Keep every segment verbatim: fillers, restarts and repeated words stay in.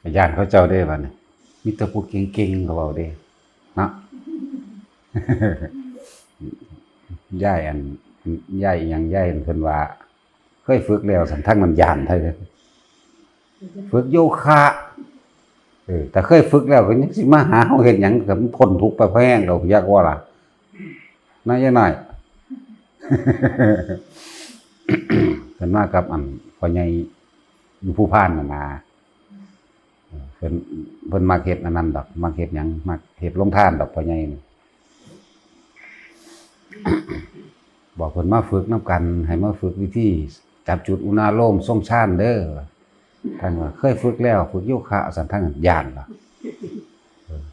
ก็ย้านเขาเจ้าเด้บัดนี้ มีแต่ผู้เก่งๆ เขาเว้าเด้ เนาะ ยายอัน ยายอิหยัง ยายอันเพิ่นว่า เคยฝึกแล้ว ซั่น ทางนั้นย้านไทเด้ ฝึกโยคะ เออ แต่เคยฝึกแล้วก็ยังสิมาหาเฮาเฮ็ดหยัง ก็มันพ้นทุกข์ไปพอแฮงดอก อยากว่าล่ะ นายยายน้อย เพิ่นมากับอันพ่อใหญ่อยู่ภูพานนั่นนะ เพิ่น เพิ่นมักเฮ็ดอันนั้นดอก มักเฮ็ดหยัง มักเฮ็ดโรงทานดอกพ่อใหญ่นี่ บอกเพิ่นมาฝึกนำกัน ให้มาฝึกวิธีจับจุดอุณาโลมทรงฌานเด้อ ท่านว่าเคยฝึกแล้ว ฝึกโยคะ ซั่น ท่านย้านล่ะ เออ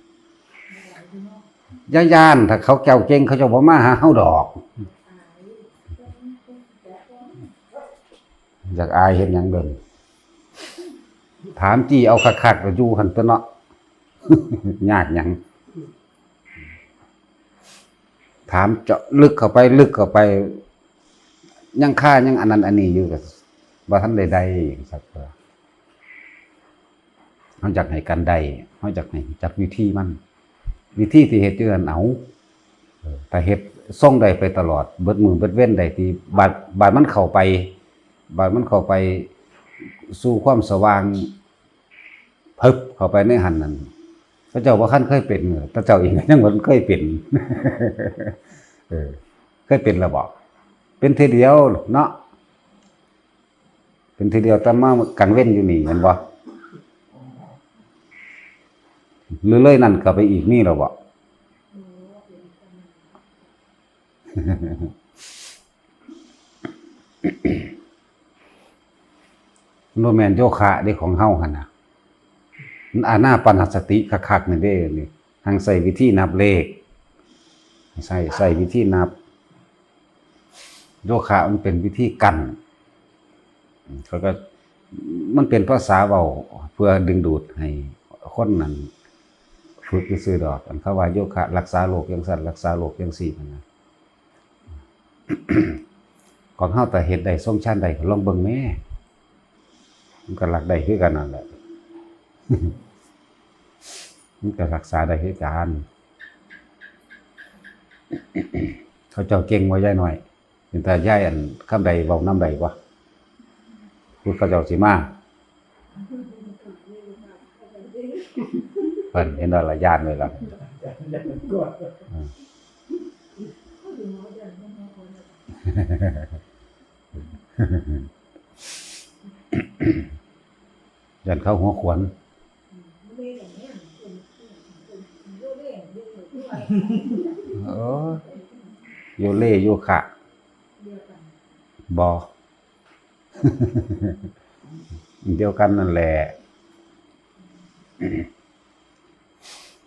อย่าย้าน ถ้าเขาเจ้าเก่ง เขาเจ้าบ่มาหาเฮาดอก อยากอายเฮ็ดหยังเบิ่ง ถามจี้เอาคักๆ ก็อยู่หั่นตัวเนาะ ยากหยัง ถามเจาะลึกเข้าไป ลึกเข้าไป ยังคายังอันนั้นอันนี้อยู่ ก็บ่ทันได้ได้สักเทื่อ เฮาอยากให้กันได้ เฮาอยากให้จักวิธีมัน วิธีที่เฮ็ดอยู่นั่น เอา เออ ถ้าเฮ็ดทรงใดไปตลอด เบิดมื้อเบิดเว็นได้ติ บาด บาดมันเข้าไป บาดมันเข้าไปสู่ความสว่าง พึบเข้าไปในหั่นนั่น พระเจ้าบ่คันเคยเป็น พระเจ้าเองก็ยังบ่เคยเป็น เออ เคยเป็นแล้วบ่ เป็นเทื่อเดียวเนาะ เป็นเทื่อเดียว แต่มากลางเว็นอยู่นี่ แม่นบ่ หรือเลยนั่นเข้าไปอีก มีแล้วบ่ มันบ่แม่นโยคะเด้ของเฮาหั่นน่ะ มันอานาปานสติคักๆ นี่เด้ นี่ หังใช้วิธีนับเลข ใช้ ใช้วิธีนับ โยคะมันเป็นวิธีกั้น เขาก็ มันเป็นภาษาเว้าเพื่อดึงดูดให้คนนั้นฝึกซื่อๆ ดอก อันเขาว่าโยคะรักษาโรคจั่งซั้น รักษาโรคจั่งซี้นั่นนะ ของเฮาถ้าเฮ็ดได้ทรงฌานได้ก็ลองเบิ่งแหม มันก็รักได้คือกันนั่นแหละ มันก็รักษาได้คือกัน เขาเจ้าเก่งบ่ยายน้อย เป็นตายายอันคำใดเว้านำใดบ่ คือเขาเจ้าสิมา เพิ่นเห็นแล้วละย้านเลยล่ะ อืม ย้านเขาหัวขวน เออ โยเลโยคะ บ่ เดียวกันนั่นแหละ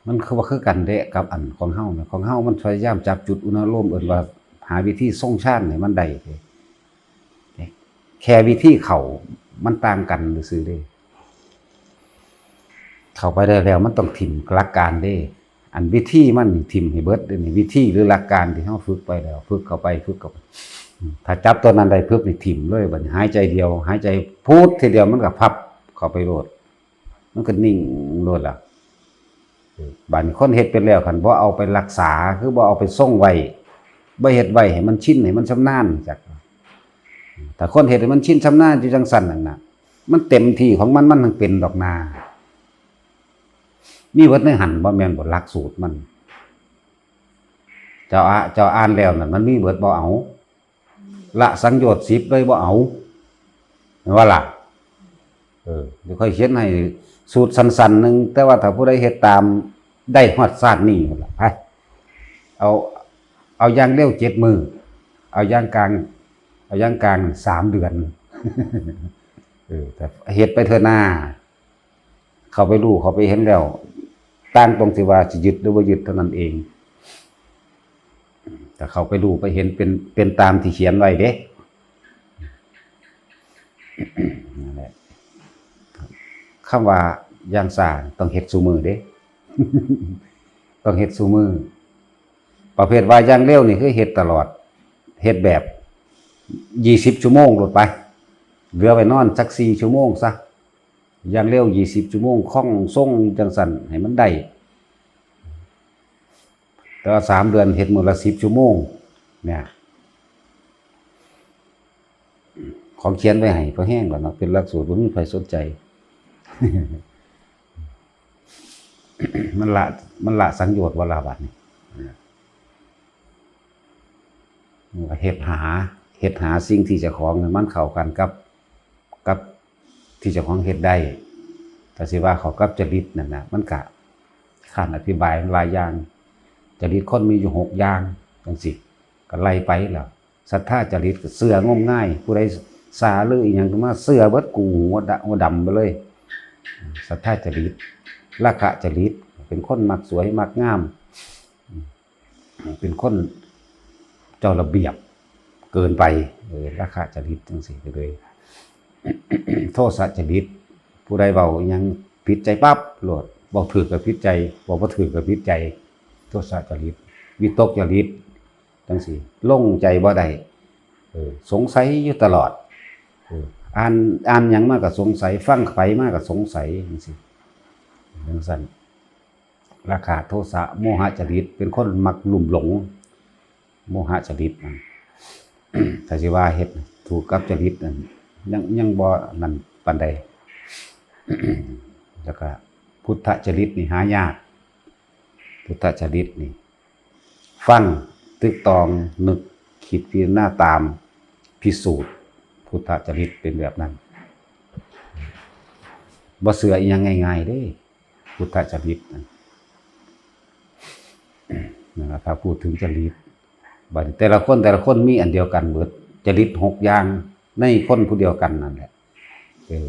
มันคือว่าคือกันเด้กับอันของเฮาเนี่ย ของเฮามันพยายามจับจุดอุณาโลม เอิ้นว่าหาวิธีทรงฌานให้มันได้เด้ แค่วิธีเข้ามันต่างกันซื่อๆเด้ เข้าไปได้แล้วมันต้องถิ่มหลักการเด้ อันวิธีมันนี่ถิ่มให้เบิดเด้นี่ วิธีหรือหลักการที่เฮาฝึกไปแล้ว ฝึกเข้าไป ฝึกเข้าไป อืม ถ้าจับตัวนั้นได้ปึ๊บนี่ถิ่มเลย บัดนี้หายใจเดียว หายใจพูดทีเดียวมันก็พับเข้าไปโลด มันก็นิ่งโลดล่ะ เออ บัดนี้คนเฮ็ดเป็นแล้ว คันบ่เอาไปรักษา คือบ่เอาไปทรงไว้ บ่เฮ็ดไว้ให้มันชิน ให้มันชำนาญจัก ถ้าคนเฮ็ดให้มันชินชำนาญอยู่จั่งซั้นนั่นน่ะ มันเต็มที่ของมัน มันถึงเป็นดอกนา มีเบิดในหั่นบ่แม่นบ่ หลักสูตรมัน เจ้าอะ เจ้าอ่านแล้วนั่น มันมีเบิดบ่ เอา ละสังโยชน์สิบเลยบ่ เอา แม่นบ่ล่ะ เออ เดี๋ยวค่อยเขียนให้สูตรสั้นๆหนึ่ง แต่ว่าถ้าผู้ใดเฮ็ดตาม ได้ฮอดชาตินี้พุ่นล่ะ ไป เอา เอาอย่างเร็วเจ็ดมื้อ เอาอย่างกลาง เอาอย่างกลางสามเดือน เออ แต่เฮ็ดไปเทื่อหน้า เข้าไปรู้ เข้าไปเห็นแล้ว ต่างตรงที่ว่าสิยึดหรือบ่ยึดเท่านั้นเอง ถ้าเข้าไปรู้ไปเห็นเป็น เป็นตามที่เขียนไว้เด้ นั่นแหละ คำว่าอย่างซ่าต้องเฮ็ดซุมื้อเด้ ต้องเฮ็ดซุมื้อ ประเภทว่าอย่างเร็วนี่คือเฮ็ดตลอด เฮ็ดแบบยี่สิบชั่วโมงโลดไป เหลือไว้นอนจักสี่ชั่วโมงซะ อย่างเร็วยี่สิบชั่วโมง คล่องทรงจังซั่น ให้มันได้ แต่ว่าสามเดือนเฮ็ดมื้อละสิบชั่วโมง เนี่ย ของเขียนไว้ให้พอแฮงแล้วเนาะ เป็นหลักสูตร บ่มีไผสนใจ มันละ มันละสังโยชน์บ่ล่ะบัดนี้ เฮ็ดหา เฮ็ดหาสิ่งที่เจ้าของมันเข้ากันกับ กับที่เจ้าของเฮ็ดได้ ถ้าสิว่าเข้ากับจริตนั่นน่ะ มันก็ คันอธิบายมันหลายอย่าง จริตคนมีอยู่หกอย่างจังซี้ ก็ไล่ไปแล้ว ศรัทธาจริตก็เชื่องมงาย ผู้ใดสาหรืออีหยังก็มาเชื่อเบิด กูหัวดะ หัวดำไปเลย ศรัทธาจริต ราคะจริต เป็นคนมักสวยมักงาม เป็นคนเจ้าระเบียบเกินไป เออ ราคะจริตจังซี้ไปเลย โทสะจริต ผู้ใดเว้าอิหยังผิดใจปั๊บโลด เว้าถูกก็ผิดใจ เว้าบ่ถูกก็ผิดใจ โทสะจริต วิตกจริตจังซี้ ลงใจบ่ได้ เออ สงสัยอยู่ตลอด เออ อ่าน อ่านหยังมาก็สงสัย ฟังไผมาก็สงสัยจังซี้ จังซั่น ราคะ โทสะ โมหะจริต เป็นคนมักลุ่มหลง โมหะจริตนั่น ถ้าสิว่าเฮ็ดถูกกับจริตนั่น ยัง ยังบ่นั่นปานใด แล้วก็พุทธจริตนี่หายาก พุทธจริตนี่ ฟัง ตึกตอง นึก คิด พิจารณาตาม พิสูจน์ พุทธจริตเป็นแบบนั้น บ่เชื่ออิหยังง่ายๆเด้ พุทธจริตนั่น นั่นล่ะ ถ้าพูดถึงจริต บัดนี้แต่ละคน แต่ละคนมีอันเดียวกันเบิด จริตหกอย่าง ในคนผู้เดียวกันนั่นแหละ เออ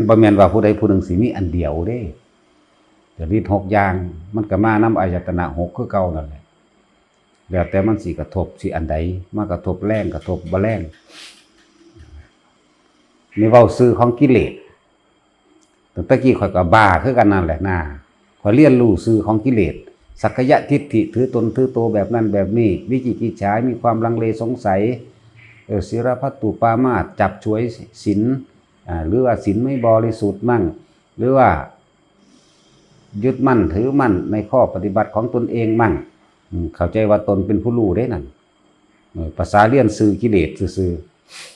บ่แม่นว่าผู้ใดผู้หนึ่งสิมีอันเดียวเด้ จริตหกอย่าง มันก็มานำอายตนะหกคือเก่านั่นแหละ แล้วแต่มันสิกระทบ สิอันใด มากระทบแรง กระทบบ่แรง นี่เว้าชื่อของกิเลส ตั้งแต่กี้ข้อยก็บ้าคือกันนั่นแหละนะ ข้อยเรียนรู้ชื่อของกิเลส สักกายทิฏฐิ ถือตนถือโตแบบนั้นแบบนี้ วิจิกิจฉา มีความลังเลสงสัย เออ ศีลพัตตุปามาส จับฉวยศีล อ่า หรือว่าศีลไม่บริสุทธิ์มั่ง หรือว่ายึดมั่นถือมั่นในข้อปฏิบัติของตนเองมั่ง อืม เข้าใจว่าตนเป็นผู้รู้เด้นั่น เออ ภาษาเรียนชื่อกิเลสซื่อ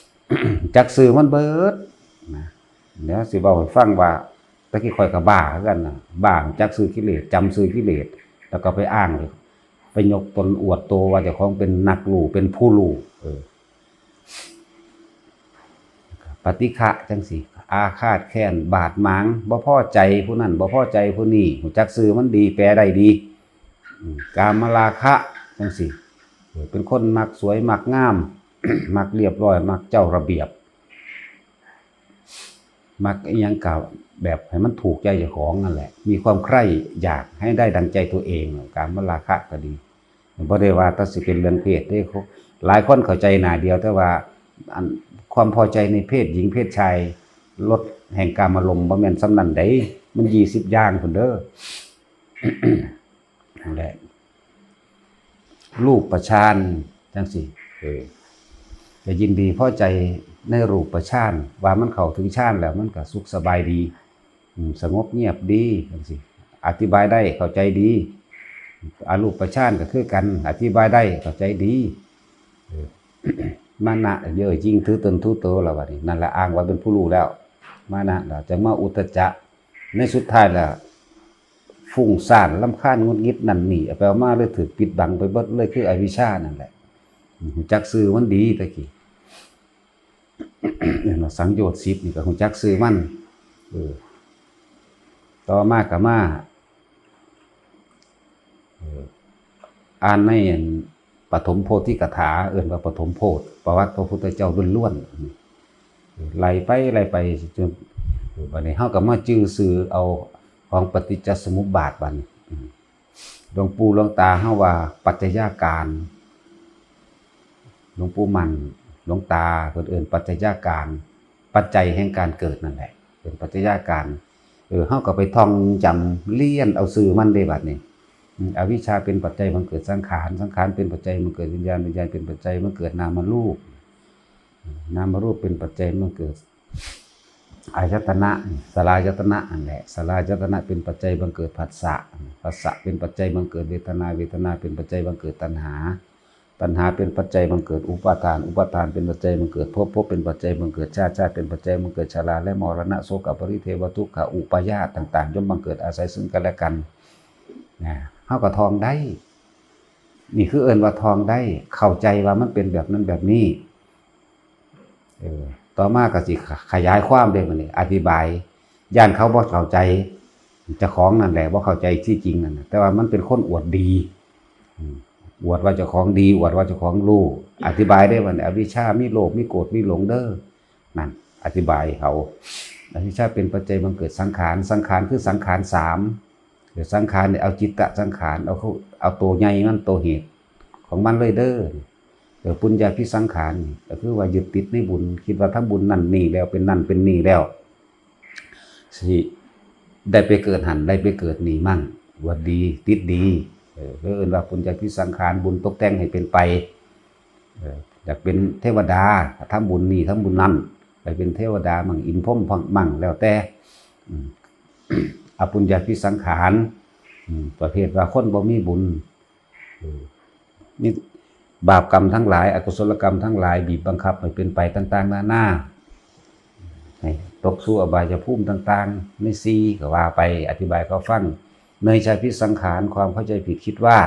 ๆ จักชื่อมันเบิดนะ เดี๋ยวสิเว้าให้ฟังว่า แต่กี้ข้อยก็บ้าคือกันนะ บ้าจักชื่อกิเลส จำชื่อกิเลส แล้วก็ไปอ้าง ไปยกตนอวดโตว่าเจ้าของเป็นนักรู้ เป็นผู้รู้ เออ ปฏิฆะจังซี้ อาฆาตแค้น บาดหมาง บ่พอใจผู้นั้น บ่พอใจผู้นี้ ฮู้จักชื่อมันดี แปลได้ดี อืม กามราคะจังซี้ เออ เป็นคนมักสวย มักงาม มักเรียบร้อย มักเจ้าระเบียบ มักอิหยังก็แบบให้มันถูกใจเจ้าของนั่นแหละ มีความใคร่อยากให้ได้ดังใจตัวเอง กามราคะก็ดี บ่ได้ว่าแต่สิเป็นเรื่องเพศเด้ หลายคนเข้าใจหน้าเดียว แต่ว่าอันความพอใจในเพศหญิงเพศชาย รสแห่งกามารมณ์บ่แม่นส่ำนั้นเด้ มันยี่สิบอย่างพุ้นเด้อ นั่นแหละ รูปฌานจังซี้ เออ ก็ยินดีพอใจในรูปฌาน ว่ามันเข้าถึงฌานแล้วมันก็สุขสบายดี อืม สงบเงียบดีจังซี้ อธิบายได้เข้าใจดี อรูปฌานก็คือกัน อธิบายได้เข้าใจดี เออ มานะเย่อหยิ่งถือตนถือโตแล้วบัดนี้ นั่นแหละอ้างว่าเป็นผู้รู้แล้ว มานะแล้วจั่งมาอุทธัจจะ ในสุดท้ายแล้ว ฟุ้งซ่านรำคาญหงุดหงิดนั่นนี่ เอาไปเอามาเลยถูกปิดบังไปเบิดเลย คืออวิชชานั่นแหละ ฮู้จักชื่อมันดีตะกี้ เห็นบ่ สังโยชน์สิบนี่ก็ฮู้จักชื่อมัน เออ ต่อมาก็มา เออ อ่านในอันปฐมโพธิกถา เอิ้นว่าปฐมโพธิ ประวัติพระพุทธเจ้าล้วนๆ ไล่ไป ไล่ไปจน บัดนี้เฮาก็มาจื่อชื่อเอาของปฏิจจสมุปบาทบัดนี้ อืม หลวงปู่หลวงตาเฮาว่าปัจจัยาการ หลวงปู่มั่น หลวงตาเพิ่นเอิ้นปัจจัยาการ ปัจจัยแห่งการเกิดนั่นแหละ เป็นปัจจัยาการ เออ เฮาก็ไปท่องจำเรียนเอาชื่อมันเด้บัดนี้ อืม อวิชชาเป็นปัจจัยบังเกิดสังขาร สังขารเป็นปัจจัยบังเกิดวิญญาณ วิญญาณเป็นปัจจัยบังเกิดนามรูป นามรูปเป็นปัจจัยบังเกิด อายตนะ สลายตนะนั่นแหละ สลายตนะเป็นปัจจัยบังเกิดผัสสะ ผัสสะเป็นปัจจัยบังเกิดเวทนา เวทนาเป็นปัจจัยบังเกิดตัณหา ตัณหาเป็นปัจจัยบังเกิดอุปาทาน อุปาทานเป็นปัจจัยบังเกิดภพ ภพเป็นปัจจัยบังเกิดชาติ ชาติเป็นปัจจัยบังเกิดชราและมรณะ โศกปริเทวทุกขอุปาทานต่างๆย่อมบังเกิดอาศัยซึ่งกันและกันนะ เฮาก็ท่องได้ นี่คือเอิ้นว่าท่องได้ เข้าใจว่ามันเป็นแบบนั้นแบบนี้ เออ ต่อมาก็สิขยายความเด้บัดนี้ อธิบาย ย่านเขาบ่เข้าใจ เจ้าของนั่นแหละบ่เข้าใจที่จริงนั่นน่ะ แต่ว่ามันเป็นคนอวดดี อืม อวดว่าเจ้าของดี อวดว่าเจ้าของรู้ อธิบายได้บัดนี้ อวิชชามีโลภ มีโกรธ มีหลงเด้อ นั่น อธิบายให้เขา อวิชชาเป็นปัจจัยบังเกิดสังขาร สังขารคือสังขารสาม เดี๋ยวสังขารเนี่ยเอาจิตตสังขาร เอาเขา เอาตัวใหญ่มัน ตัวเหตุของมันเลยเด้อ เดี๋ยวปุญญาภิสังขารนี่ก็คือว่ายึดติดในบุญ คิดว่าทำบุญนั่นนี่แล้วเป็นนั่นเป็นนี่แล้ว สิได้ไปเกิดหั่น ได้ไปเกิดนี่มั่ง ว่าดี ติดดี เออ เพิ่นเอิ้นว่าปุญญาภิสังขาร บุญตกแต่งให้เป็นไป เออ อยากเป็นเทวดา ทำบุญนี่ทำบุญนั่น ไปเป็นเทวดามั่ง อินทร์พรหมมั่ง แล้วแต่ อืม อปุญญาภิสังขาร อืม ประเภทว่าคนบ่มีบุญ เออ มีบาปกรรมทั้งหลาย อกุศลกรรมทั้งหลาย บีบบังคับให้เป็นไปต่างๆนานา ให้ตกสู่อบายภูมิต่างๆ ในสี่ก็ว่าไป อธิบายเขาฟัง เนยชาภิสังขาร ความเข้าใจผิดคิดว่า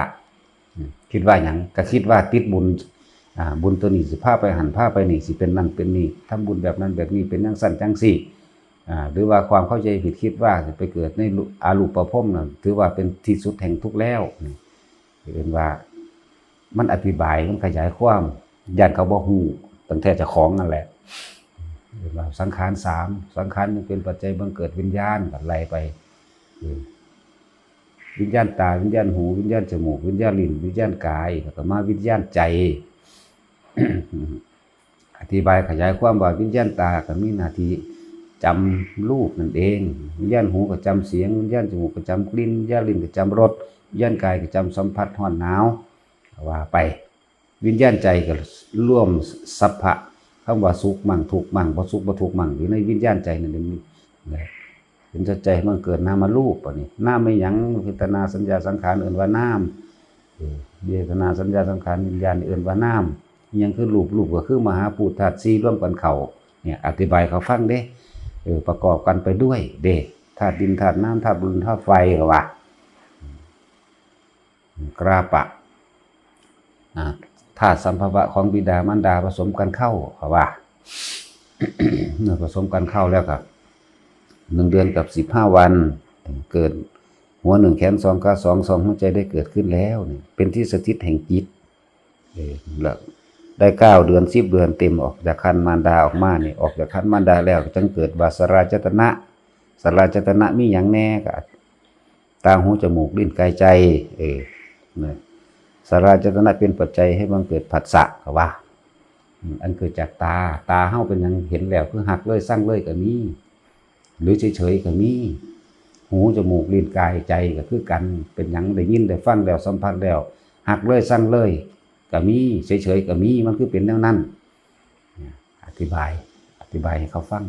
อืม คิดว่าหยัง ก็คิดว่าติดบุญ อ่า บุญตัวนี้สิพาไปหั่น พาไปนี่ สิเป็นนั่นเป็นนี่ ทำบุญแบบนั้นแบบนี้ เป็นจั่งซั้นจั่งซี้ อ่า หรือว่าความเข้าใจผิดคิดว่าสิไปเกิดในรู- อรูปภพน่ะ ถือว่าเป็นที่สุดแห่งทุกข์แล้ว นี่เอิ้นว่า มันอธิบาย มันขยายความ ย่านเขาบ่ฮู้ ตั้งแต่เจ้าของนั่นแหละ เอิ้นว่าสังขารสาม สังขารยังเป็นปัจจัยบังเกิดวิญญาณ ก็ไล่ไป เออ วิญญาณตา วิญญาณหู วิญญาณจมูก วิญญาณลิ้น วิญญาณกาย แล้วก็มาวิญญาณใจ อธิบายขยายความว่าวิญญาณตาก็มีหน้าที่จำรูปนั่นเอง วิญญาณหูก็จำเสียง วิญญาณจมูกก็จำกลิ่น วิญญาณลิ้นก็จำรส วิญญาณกายก็จำสัมผัสร้อนหนาว ว่าไป วิญญาณใจก็รวมสัพพะ คำว่าสุขมั่งทุกข์มั่ง บ่สุขบ่ทุกข์มั่ง อยู่ในวิญญาณใจนั่นเอง นะ เป็นใจให้มันเกิดนามรูป บัดนี้ นามแม่นหยัง เวทนาสัญญาสังขาร เอิ้นว่านาม เออ เวทนาสัญญาสังขารวิญญาณ เอิ้นว่านาม อิหยังคือรูป รูปก็คือมหาภูตธาตุสี่รวมกันเข้า เนี่ย อธิบายเขาฟังเด้ เออ ประกอบกันไปด้วยเด้ ธาตุดิน ธาตุน้ำ ธาตุลม ธาตุไฟ ก็ว่า กราปะ อ่า ธาตุสัมภวะของบิดามารดาผสมกันเข้า เขาว่า เมื่อผสมกันเข้าแล้วครับ หนึ่งเดือนกับสิบห้าวัน เกิดหัวหนึ่งแขนสองขาสอง สองหัวใจได้เกิดขึ้นแล้ว นี่เป็นที่สถิตแห่งจิต เออ แล้วได้เก้าเดือน สิบเดือนเต็ม ออกจากครรภ์มารดาออกมานี่ ออกจากครรภ์มารดาแล้วจึงเกิดว่าสลายตนะ สลายตนะมีหยังแน่ ก็ตา หู จมูก ลิ้น กาย ใจ เออ นะ สลายตนะเป็นปัจจัยให้บังเกิดผัสสะ ก็ว่า อืม อันเกิดจากตา ตาเฮาเป็นหยัง เห็นแล้วคือฮักเลย ซังเลยก็มี หรือเฉยๆก็มี หู จมูก ลิ้น กาย ใจก็คือกัน เป็นหยัง ได้ยินได้ฟังแล้ว สัมผัสแล้ว ฮักเลย ซังเลยก็มี เฉยๆก็มี มันคือเป็นแนวนั้น เนี่ย อธิบาย อธิบายให้เขาฟัง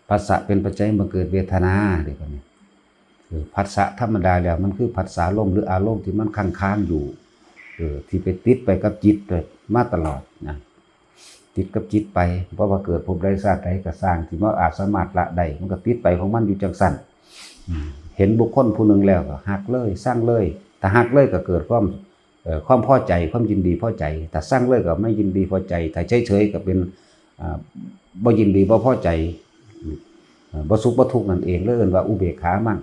ผัสสะเป็นปัจจัยบังเกิดเวทนา เดี๋ยวก่อนนี่ เออ ผัสสะธรรมดาแล้วมันคือผัสสารมณ์หรืออารมณ์ที่มันค้างๆอยู่ เออ ที่ไปติดไปกับจิตมาตลอดนะ ติดกับจิตไป เพราะว่าเกิดภพใดชาติใดก็ซ่าง ที่มันอาจสามารถละได้ มันก็ติดไปของมันอยู่จั่งซั้น อืม เห็นบุคคลผู้หนึ่งแล้วก็ฮักเลย ซังเลย ถ้าฮักเลยก็เกิดความ เอ่อ ความพอใจ ความยินดีพอใจ ถ้าซังเลยก็ไม่ยินดีพอใจ ถ้าเฉยๆก็เป็น อ่า บ่ยินดีบ่พอใจ เอ่อ บ่สุขบ่ทุกข์นั่นเอง เลยเอิ้นว่าอุเบกขามั่ง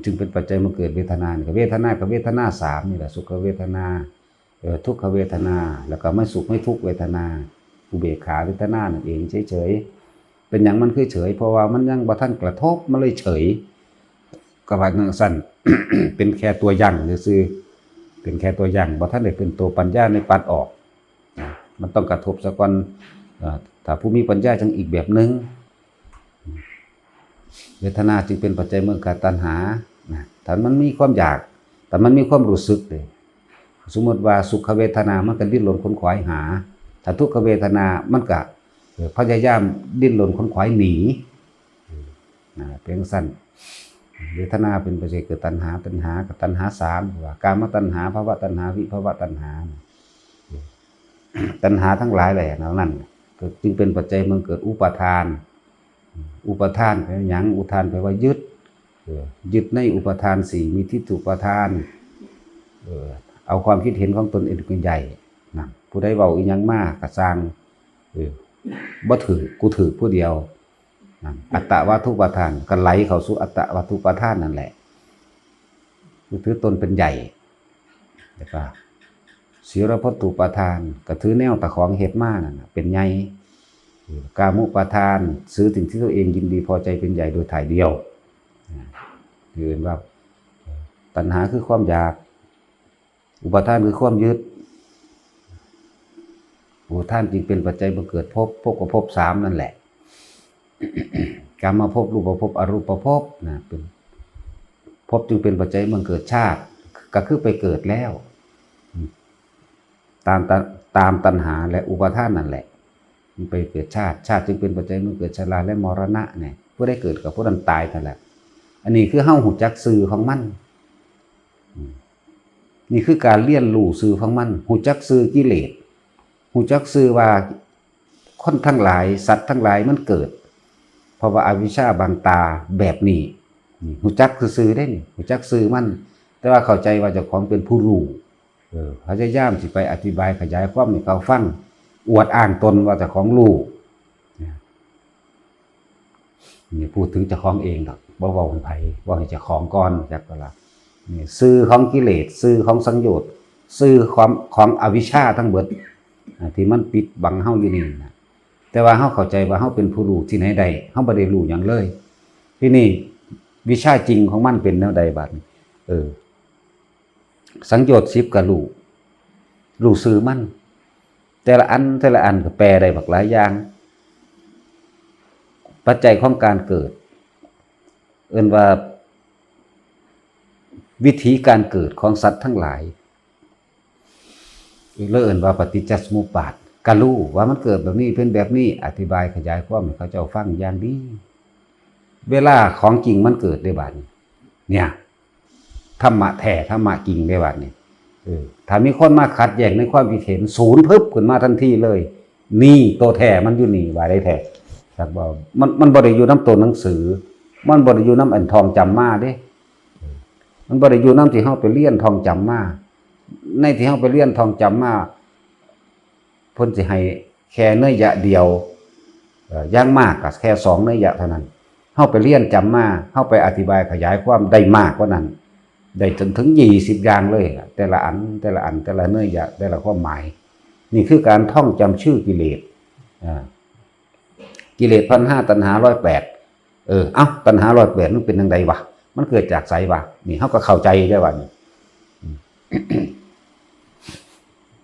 จึงเป็นปัจจัยมาเกิดเวทนานี่ ก็เวทนากับเวทนาสามนี่แหละ สุขเวทนา เอ่อ ทุกขเวทนา แล้วก็ไม่สุขไม่ทุกข์เวทนา อุเบกขาเวทนานั่นเอง เฉยๆ เป็นหยังมันคือเฉย เพราะว่ามันยังบ่ทันกระทบ มันเลยเฉย ก็ว่าจั่งซั้น เป็นแค่ตัวยั้งซื่อๆ เป็นแค่ตัวยั้ง บ่ทันได้เป็นตัวปัญญาในปัดออก นะ มันต้องกระทบซะก่อน เอ่อ ถ้าผู้มีปัญญาจั่งอีกแบบหนึ่ง เวทนาจึงเป็นปัจจัยเมื่อเกิดตัณหา นะ ถ้ามันมีความอยาก ถ้ามันมีความรู้สึกเด้ สมมติว่าสุขเวทนา มันก็ดิ้นรนขวนขวายหา ถ้าทุกขเวทนามันก็ เอ่อ พยายามดิ้นรนขนขวายหนี เออ นะ เป็นจั่งซั้น เวทนาเป็นปัจจัยเกิดตัณหา ตัณหากับตัณหาสาม ว่ากามตัณหา ภวตัณหา วิภวตัณหา ตัณหาทั้งหลายแหละเหล่านั้น ก็จึงเป็นปัจจัยมันเกิดอุปาทาน อุปาทานแปลว่าหยัง อุปาทานแปลว่ายึด เออ ยึดในอุปาทานสี่ มีทิฏฐุปาทาน เออ เอาความคิดเห็นของตนเองเป็นใหญ่นะ ผู้ใดเว้าอีหยังมาก็ซ่าง เออ บ่ถืก กูถืกผู้เดียวนะ อัตตวัตถุปาทาน ก็ไหลเข้าสู่อัตตวัตถุปาทานนั่นแหละ คือถือตนเป็นใหญ่ แล้วก็ ศีลพัตถุปาทาน ก็ถือแนวตาของเฮ็ดมานั่นน่ะเป็นใหญ่ กามุปาทาน ถือสิ่งที่ตัวเองยินดีพอใจเป็นใหญ่โดยถ่ายเดียว นะ เรียกว่า ตัณหาคือความอยาก อุปาทานคือความยึด อุปาทานจึงเป็นปัจจัยบังเกิดภพ ภพก็ภพสามนั่นแหละ กามภพ รูปภพ อรูปภพนะ เป็น ภพจึงเป็นปัจจัยบังเกิดชาติ ก็คือไปเกิดแล้ว ตามตัณ- ตามตัณหาและอุปาทานนั่นแหละ มันไปเกิดชาติ ชาติจึงเป็นปัจจัยบังเกิดชราและมรณะเนี่ย ผู้ใดเกิดกับผู้นั้นตายนั่นแหละ อันนี้คือเฮาฮู้จักชื่อของมัน อืม นี่คือการเรียนรู้ชื่อของมัน ฮู้จักชื่อกิเลส ฮู้จักชื่อว่าคนทั้งหลาย สัตว์ทั้งหลายมันเกิด เพราะว่าอวิชชาบังตาแบบนี้ นี่ฮู้จักซื่อๆเด้นี่ ฮู้จักชื่อมัน แต่ว่าเข้าใจว่าเจ้าของเป็นผู้รู้ เออ พยายามสิไปอธิบายขยายความให้เขาฟัง อวดอ้างตนว่าเจ้าของรู้ เนี่ย นี่พูดถึงเจ้าของเองดอก บ่เว้าให้ไผ เว้าให้เจ้าของก่อน จักก็ละ นี่ชื่อของกิเลส ชื่อของสังโยชน์ ชื่อของ ของอวิชชาทั้งเบิด อ่า ที่มันปิดบังเฮาอยู่นี่นะ แต่ว่าเฮาเข้าใจว่าเฮาเป็นผู้รู้ที่ไหนได้ เฮาบ่ได้รู้หยังเลย ทีนี้วิชาจริงของมันเป็นแนวใดบัดนี้ เออ สังโยชน์สิบก็รู้ รู้ชื่อมัน แต่ละอัน แต่ละอันก็แปลได้บักหลายอย่าง ปัจจัยของการเกิด เอิ้นว่า วิธีการเกิดของสัตว์ทั้งหลาย อีกแล้วเอิ้นว่าปฏิจจสมุปบาท ก็รู้ว่ามันเกิดแบบนี้ เป็นแบบนี้ อธิบายขยายความให้เขาเจ้าฟังอย่างดี เวลาของจริงมันเกิดได้บัดนี้ เนี่ย ธรรมะแท้ ธรรมะจริงได้บัดนี้ เออ ถ้ามีคนมาขัดแย้งในความคิดเห็น ศูนย์พึบขึ้นมาทันทีเลย นี่ตัวแท้มันอยู่นี่ ว่าได้แท้ ครับ ว่ามัน มันบ่ได้อยู่นำตัวหนังสือ มันบ่ได้อยู่นำอันท่องจำมาเด้ มันบ่ได้อยู่นำที่เฮาไปเรียนท่องจำมา ในที่เฮาไปเรียนท่องจำมา เพิ่นสิให้แค่นัยยะเดียว เอ่อ อย่างมากก็แค่สองนัยยะเท่านั้น เฮาไปเรียนจำมา เฮาไปอธิบายขยายความได้มากกว่านั้น ได้จนถึงยี่สิบอย่างเลย แต่ละอัน แต่ละอัน แต่ละนัยยะ แต่ละความหมาย นี่คือการท่องจำชื่อกิเลส อ่า กิเลสพันห้า ตัณหาร้อยแปด เออ เอ้า ตัณหาร้อยแปดมันเป็นจั่งใดวะ มันเกิดจากไสวะ นี่เฮาก็เข้าใจได้ว่านี่ อืม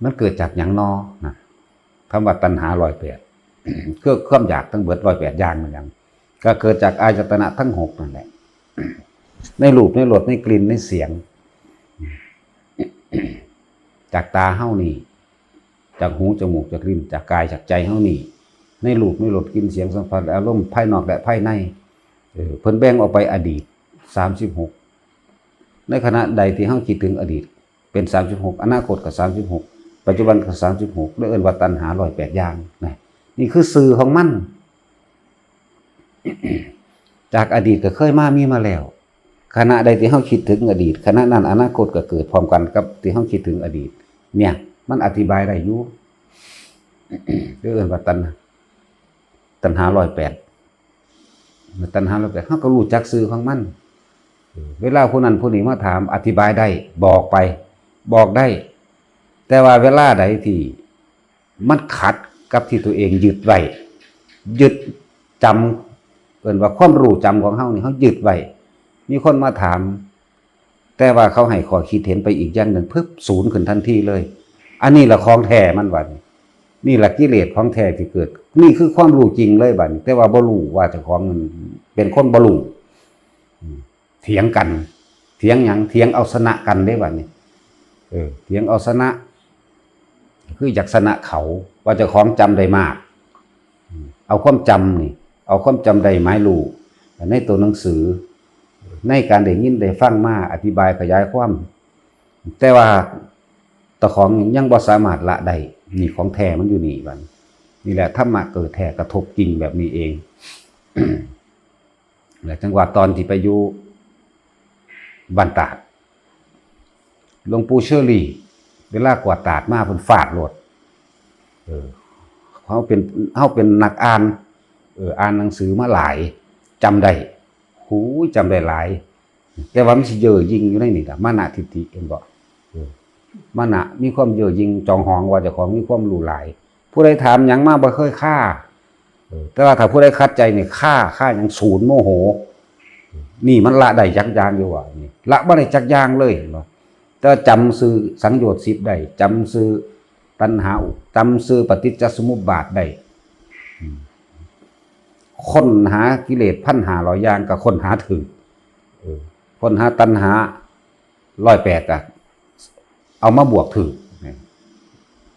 มันเกิดจากหยังนอนะ คำว่าตัณหาร้อยแปด คือความอยากทั้งเบิดร้อยแปดอย่างมันหยัง ก็เกิดจากอายตนะทั้งหกนั่นแหละ ในรูป ในรส ในกลิ่น ในเสียง จากตาเฮานี่ จากหู จมูก จากลิ้น จากกาย จากใจเฮานี่ ในรูป ในรส กลิ่น เสียง สัมผัส อารมณ์ภายนอกและภายใน เออ เพิ่นแบ่งออกไปอดีต สามสิบหก ในขณะใดที่เฮาคิดถึงอดีต เป็น สามสิบหก อนาคตก็ สามสิบหก ปัจจุบันก็ สามสิบหก ได้เอิ้นว่าตัณหาร้อยแปดอย่างนะ นี่คือชื่อของมัน จากอดีตก็เคยมา มีมาแล้ว ขณะใดที่เฮาคิดถึงอดีต ขณะนั้นอนาคตก็เกิดพร้อมกันกับที่เฮาคิดถึงอดีต เนี่ย มันอธิบายได้อยู่ เรียกเอิ้นว่าตัณ- ตัณหาร้อยแปด ตัณหาร้อยแปด เฮาก็รู้จักชื่อของมัน เวลาผู้นั้นผู้นี้มาถาม อธิบายได้ บอกไป บอกได้ แต่ว่าเวลาใดที่มันขัดกับที่ตัวเองยึดไว้ ยึดจำ เอิ้นว่าความรู้จำของเฮานี่ เฮายึดไว้ มีคนมาถาม แต่ว่าเขาให้ข้อคิดเห็นไปอีกอย่างหนึ่ง ปึ๊บ ศูนย์ขึ้นทันทีเลย อันนี้ละของแท้มันบัดนี้ นี่ละกิเลสของแท้ที่เกิด นี่คือความรู้จริงเลยบัดนี้ แต่ว่าบ่รู้ว่าเจ้าของมันเป็นคนบ่รู้ อืม เถียงกัน เถียงหยัง เถียงเอาชนะกันเด้บัดนี้ เออ เถียงเอาชนะ คืออยากชนะเขา ว่าเจ้าของจำได้มาก เอาความจำนี่ เอาความจำได้หมายรู้ในตัวหนังสือ ในการได้ยินได้ฟังมาอธิบายขยายความ แต่ว่าเจ้าของยังบ่สามารถละได้ นี่ของแท้มันอยู่นี่บัดนี้ นี่แหละธรรมะเกิดแท้กระทบจริงแบบนี้เอง และจังหวะตอนที่ไปอยู่บ้านตาด หลวงปู่เชอรี่ เวลากวาดตาดมาเพิ่นฟาดโลด เออ เฮาเป็น เฮาเป็นนักอ่าน เออ อ่านหนังสือมาหลาย จำได้ หูย จำได้หลาย แต่ว่ามันสิเย่อหยิ่งอยู่ในนี่ล่ะ มานะทิฏฐิ เห็นบ่ เออ มานะ มีความเย่อหยิ่งจองหองว่าเจ้าของมีความรู้หลาย ผู้ใดถามหยังมาบ่เคยคา เออ แต่ว่าถ้าผู้ใดขัดใจนี่คา คาหยัง ศูนย์โมโห นี่มันละได้จักอย่างอยู่ว่า นี่ละบ่ได้จักอย่างเลย เห็นบ่ แต่ว่าจำชื่อสังโยชน์สิบได้ จำชื่อตัณหา จำชื่อปฏิจจสมุปบาทได้ อืม ค้นหากิเลสพันห้าร้อยอย่างก็ค้นหาถืก เออ ค้นหาตัณหาร้อยแปดก็เอามาบวกถืก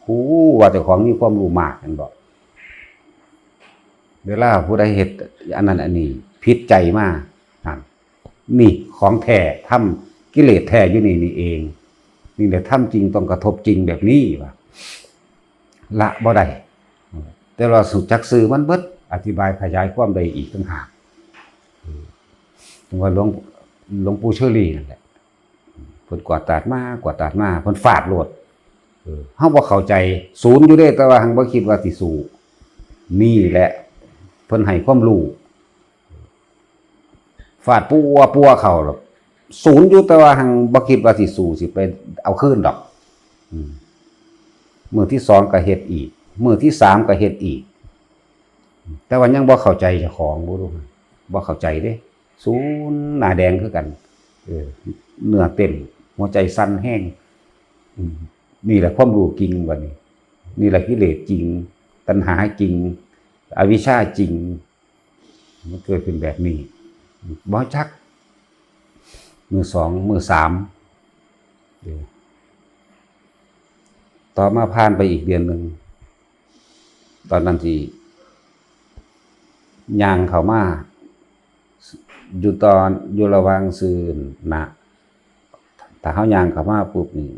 ฮู้ว่าเจ้าของมีความรู้มาก เห็นบ่ เวลาผู้ใดเฮ็ดอันนั้นอันนี้ ผิดใจมา นั่น นี่ของแท้ ธรรม กิเลสแท้อยู่นี่นี่เอง นี่แหละธรรมจริงต้องกระทบจริงแบบนี้ ว่า ละบ่ได้ แต่ว่ารู้จักชื่อมันเบิด อธิบายขยายความได้อีกต่างหาก เออ จังว่าหลวง หลวงปู่เชอรี่นั่นแหละ เพิ่นกวาดตาดมา กวาดตาดมา เพิ่นฟาดโลด เออ เฮาบ่เข้าใจ ศูนย์อยู่เด้ แต่ว่าหังบ่คิดว่าสิสู้ นี่แหละ เพิ่นให้ความรู้ ฟาดปัวปัวเข้า ศูนย์อยู่ แต่ว่าหังบ่คิดว่าสิสู้ สิไปเอาคืนดอก อืม มื้อที่สองก็เฮ็ดอีก มื้อที่สามก็เฮ็ดอีก แต่ว่ายังบ่เข้าใจเจ้าของ บ่รู้ บ่เข้าใจเด้ ศูนย์ หน้าแดงคือกัน เออ เนื้อเต้น หัวใจสั่นแฮง อืม นี่แหละความรู้จริงบัดนี้ นี่แหละกิเลสจริง ตัณหาจริง อวิชชาจริง มันเกิดขึ้นแบบนี้ บ่จัก มื้อสอง มื้อสาม เออ ต่อมาผ่านไปอีกเดือนหนึ่ง ตอนนั้นที่ย่างเข้ามา อยู่ตอน อยู่ระหว่างซื่อนะ ถ้าเฮาย่างเข้ามาปุ๊บนี่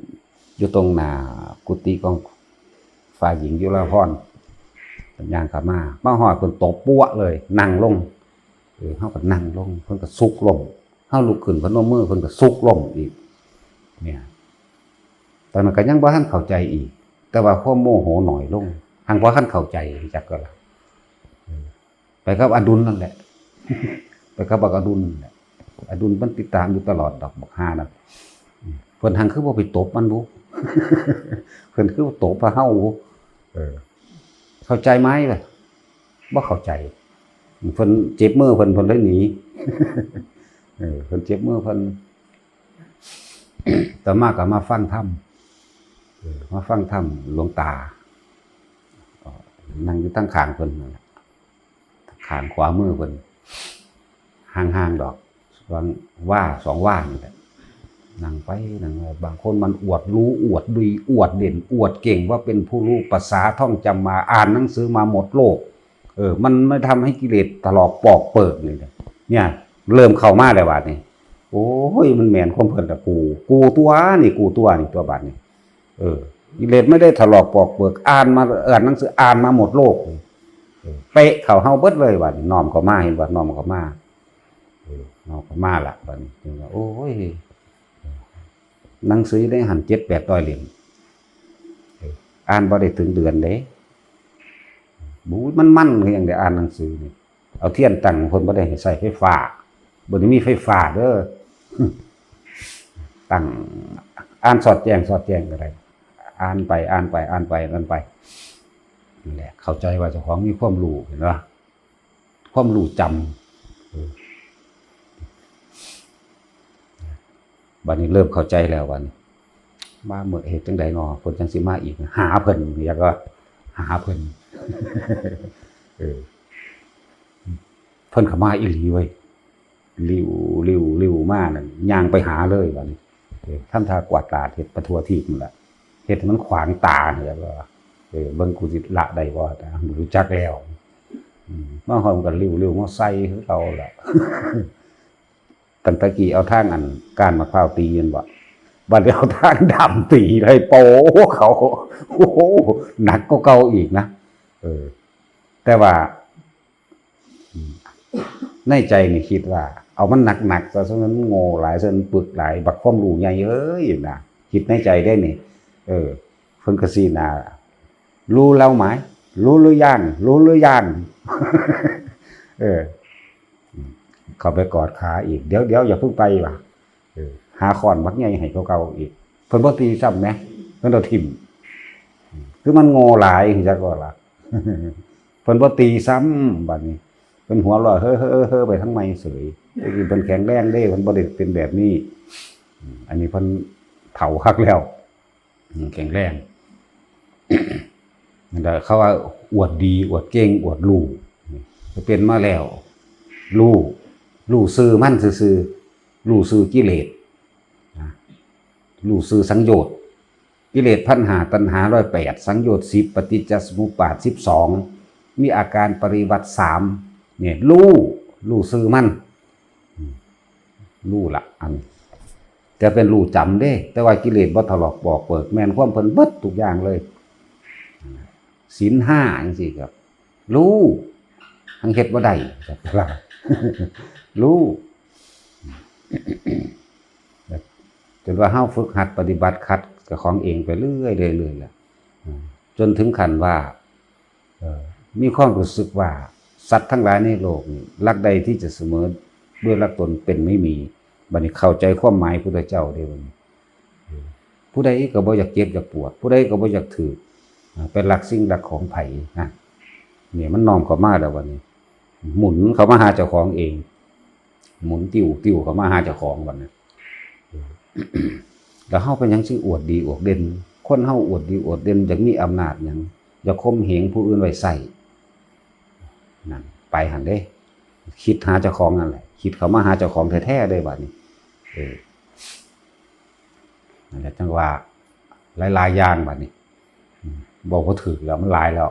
อยู่ตรงหน้ากุฏิของฝ่ายหญิงยุราพร ย่างเข้ามา มาฮอดเพิ่นตบปัวะเลย นั่งลง เออ เฮาก็นั่งลง เพิ่นก็ซุกลง เฮาลุกขึ้นพนมมือ เพิ่นก็ซุกลงอีก เนี่ย ตอนนั้นก็ยังบ่ทันเข้าใจอีก แต่ว่าความโมโหน้อยลง หังบ่ทันเข้าใจจักก็ละ เออ ไปกับอดุลนั่นแหละ ไปกับบักอดุลนั่นแหละ อดุลมันติดตามอยู่ตลอดดอก บักห่านั่น เพิ่นหังคือบ่ไปตบมันบุ เพิ่นคือตบพระเฮาบุ เออ เข้าใจไหมล่ะ บ่เข้าใจ เพิ่นเจ็บมือเพิ่น เพิ่นเลยหนี เออ เพิ่นเจ็บมือเพิ่น ต่อมาก็มาฟังธรรม เออ มาฟังธรรมหลวงตา นั่งอยู่ทางข้างเพิ่นนั่นแหละ ข้างขวามือเพิ่น ห่างๆดอก วางว่าสองว่านี่แหละ นั่งไปนั่งมา บางคนมันอวดรู้ อวดดี อวดเด่น อวดเก่งว่าเป็นผู้รู้ภาษาท่องจำมา อ่านหนังสือมาหมดโลก เออ มันไม่ทำให้กิเลสถลอกปอกเปิกนี่นะ เนี่ย เริ่มเข้ามาแล้วบาดนี้ โอ้ย มันแม่นความเพิ่นละกู กูตัวนี่ กูตัวนี่ ตัวบาดนี้ เออ กิเลสไม่ได้ถลอกปอกเปิก อ่านมา อ่านหนังสือ อ่านมาหมดโลก เออ เป๊ะเข้าเฮาเบิดเลยบาดนี้ น้อมเข้ามา เห็นบ่ น้อมเข้ามา เออ น้อมเข้ามาละบาดนี้ จึงว่า โอ้ย หนังสือได้หันเจ็ดแปดร้อยเล่ม เออ อ่านบ่ได้ถึงเดือนเด้ บู๊ย มันมันคือหยังได้อ่านหนังสือนี่ เอาเทียนตั้งเพิ่นบ่ได้ให้ใช้ไฟฟ้า บ่ได้มีไฟฟ้าเด้อ ตั้ง อ่านสอดแจ้ง สอดแจ้งก็ได้ อ่านไป อ่านไป อ่านไป อ่านไป นั่นแหละ เข้าใจว่าเจ้าของมีความรู้ เห็นบ่ ความรู้จำ เออ บัดนี้เริ่มเข้าใจแล้วบัดนี้ มาเมื่อเฮ็ดจั่งใดน้อ เพิ่นจั่งสิมาอีก หาเพิ่น อยากว่าหาเพิ่น เออ เพิ่นก็มาอีหลีเว้ย หลิ้ว หลิ้ว หลิ้วมานั่น ย่างไปหาเลยบัดนี้ เออ ทำท่ากวาดตาดเฮ็ดไปทั่วทีปนั่นแหละ เฮ็ดให้มันขวางตาเนี่ย แล้วก็ เออ เบิ่งกูสิละได้บ่ รู้จักแล้ว อืม มาฮอดก็ริ้วๆ มาใส่คือเก่าล่ะ ตั้งแต่กี้เอาทางอันก้านมะพร้าวตีแม่นบ่ บัดนี้เอาทางด้ามตีเลย โป้เขา โอ้โห หนักกว่าเก่าอีกนะ เออ แต่ว่า อืม ในใจนี่คิดว่า เอามันหนักๆ ซะ ซะมันโง่หลาย ซะมันปึกหลาย บักความรู้ใหญ่เอ้ยนะ คิดในใจได้นี่ เออ เพิ่นก็ซี้หน้า รู้แล้วไหม รู้หรือยัง รู้หรือยัง เออ อืม เข้าไปกอดขาอีก เดี๋ยว เดี๋ยว อย่าเพิ่งไปว่ะ เออ หาค้อนบักใหญ่ให้เขาเก่าอีก เพิ่นบ่ตีซ้ำแหม เพิ่นเอาถิ่ม อืม คือมันโง่หลาย จักว่าล่ะ เพิ่นบ่ตีซ้ำ บัดนี้ เพิ่นหัวเราะ เฮ้อๆๆ ไปทางใหม่เสย แต่กี้เพิ่นแข็งแรงเด้ เพิ่นบ่ได้เป็นแบบนี้ อืม อันนี้เพิ่นเฒ่าคักแล้ว อืม แข็งแรง นั่นแหละเขาว่าอวดดี อวดเก่ง อวดรู้ ก็เป็นมาแล้ว รู้ รู้ซื่อมันซื่อๆ รู้ซื่อกิเลส นะ รู้ซื่อสังโยชน์ กิเลสพันห้า ตัณหาร้อยแปด สังโยชน์สิบ ปฏิจจสมุปบาทสิบสอง มีอาการปริวัติสาม เนี่ย รู้ รู้ซื่อมัน อืม รู้ละ อัน แต่เป็นรู้จำเด้ แต่ว่ากิเลสบ่ถลอกปอกเปิก แม่นความเพิ่นเบิดทุกอย่างเลย ศีลห้าจังซี่ครับ รู้ ทั้งเฮ็ดบ่ได้ครับ รู้ จนว่าเฮาฝึกหัดปฏิบัติขัดกับของเองไปเรื่อยๆ เรื่อยๆ แหละ อืม จนถึงขั้นว่า เอ่อ มีความรู้สึกว่าสัตว์ทั้งหลายในโลกนี่ หลักใดที่จะเสมอด้วยหลักตนเป็นไม่มี บัดนี้เข้าใจความหมายพุทธเจ้าเด้บัดนี้ เออ ผู้ใดก็บ่อยากเจ็บอยากปวด ผู้ใดก็บ่อยากถืก อ่า ไปลักสิ่งลักของไผนะ เนี่ยมันน้อมเข้ามาแล้วบัดนี้ หมุนเข้ามาหาเจ้าของเอง หมุนติ้วๆ เข้ามาหาเจ้าของบัดนี้ แล้วเฮาเป็นหยังสิอวดดีอวดเด่น คนเฮาอวดดีอวดเด่น อยากมีอำนาจหยัง อยากข่มเหงผู้อื่นไว้ใช้ นั่น ไปหั่นเด้ คิดหาเจ้าของนั่นแหละ คิดเข้ามาหาเจ้าของแท้ๆ เด้บัดนี้ เออ นั่นแหละ จังว่าหลายๆ อย่างบัดนี้ อืม บอกบ่ถูกแล้ว มันหลายแล้ว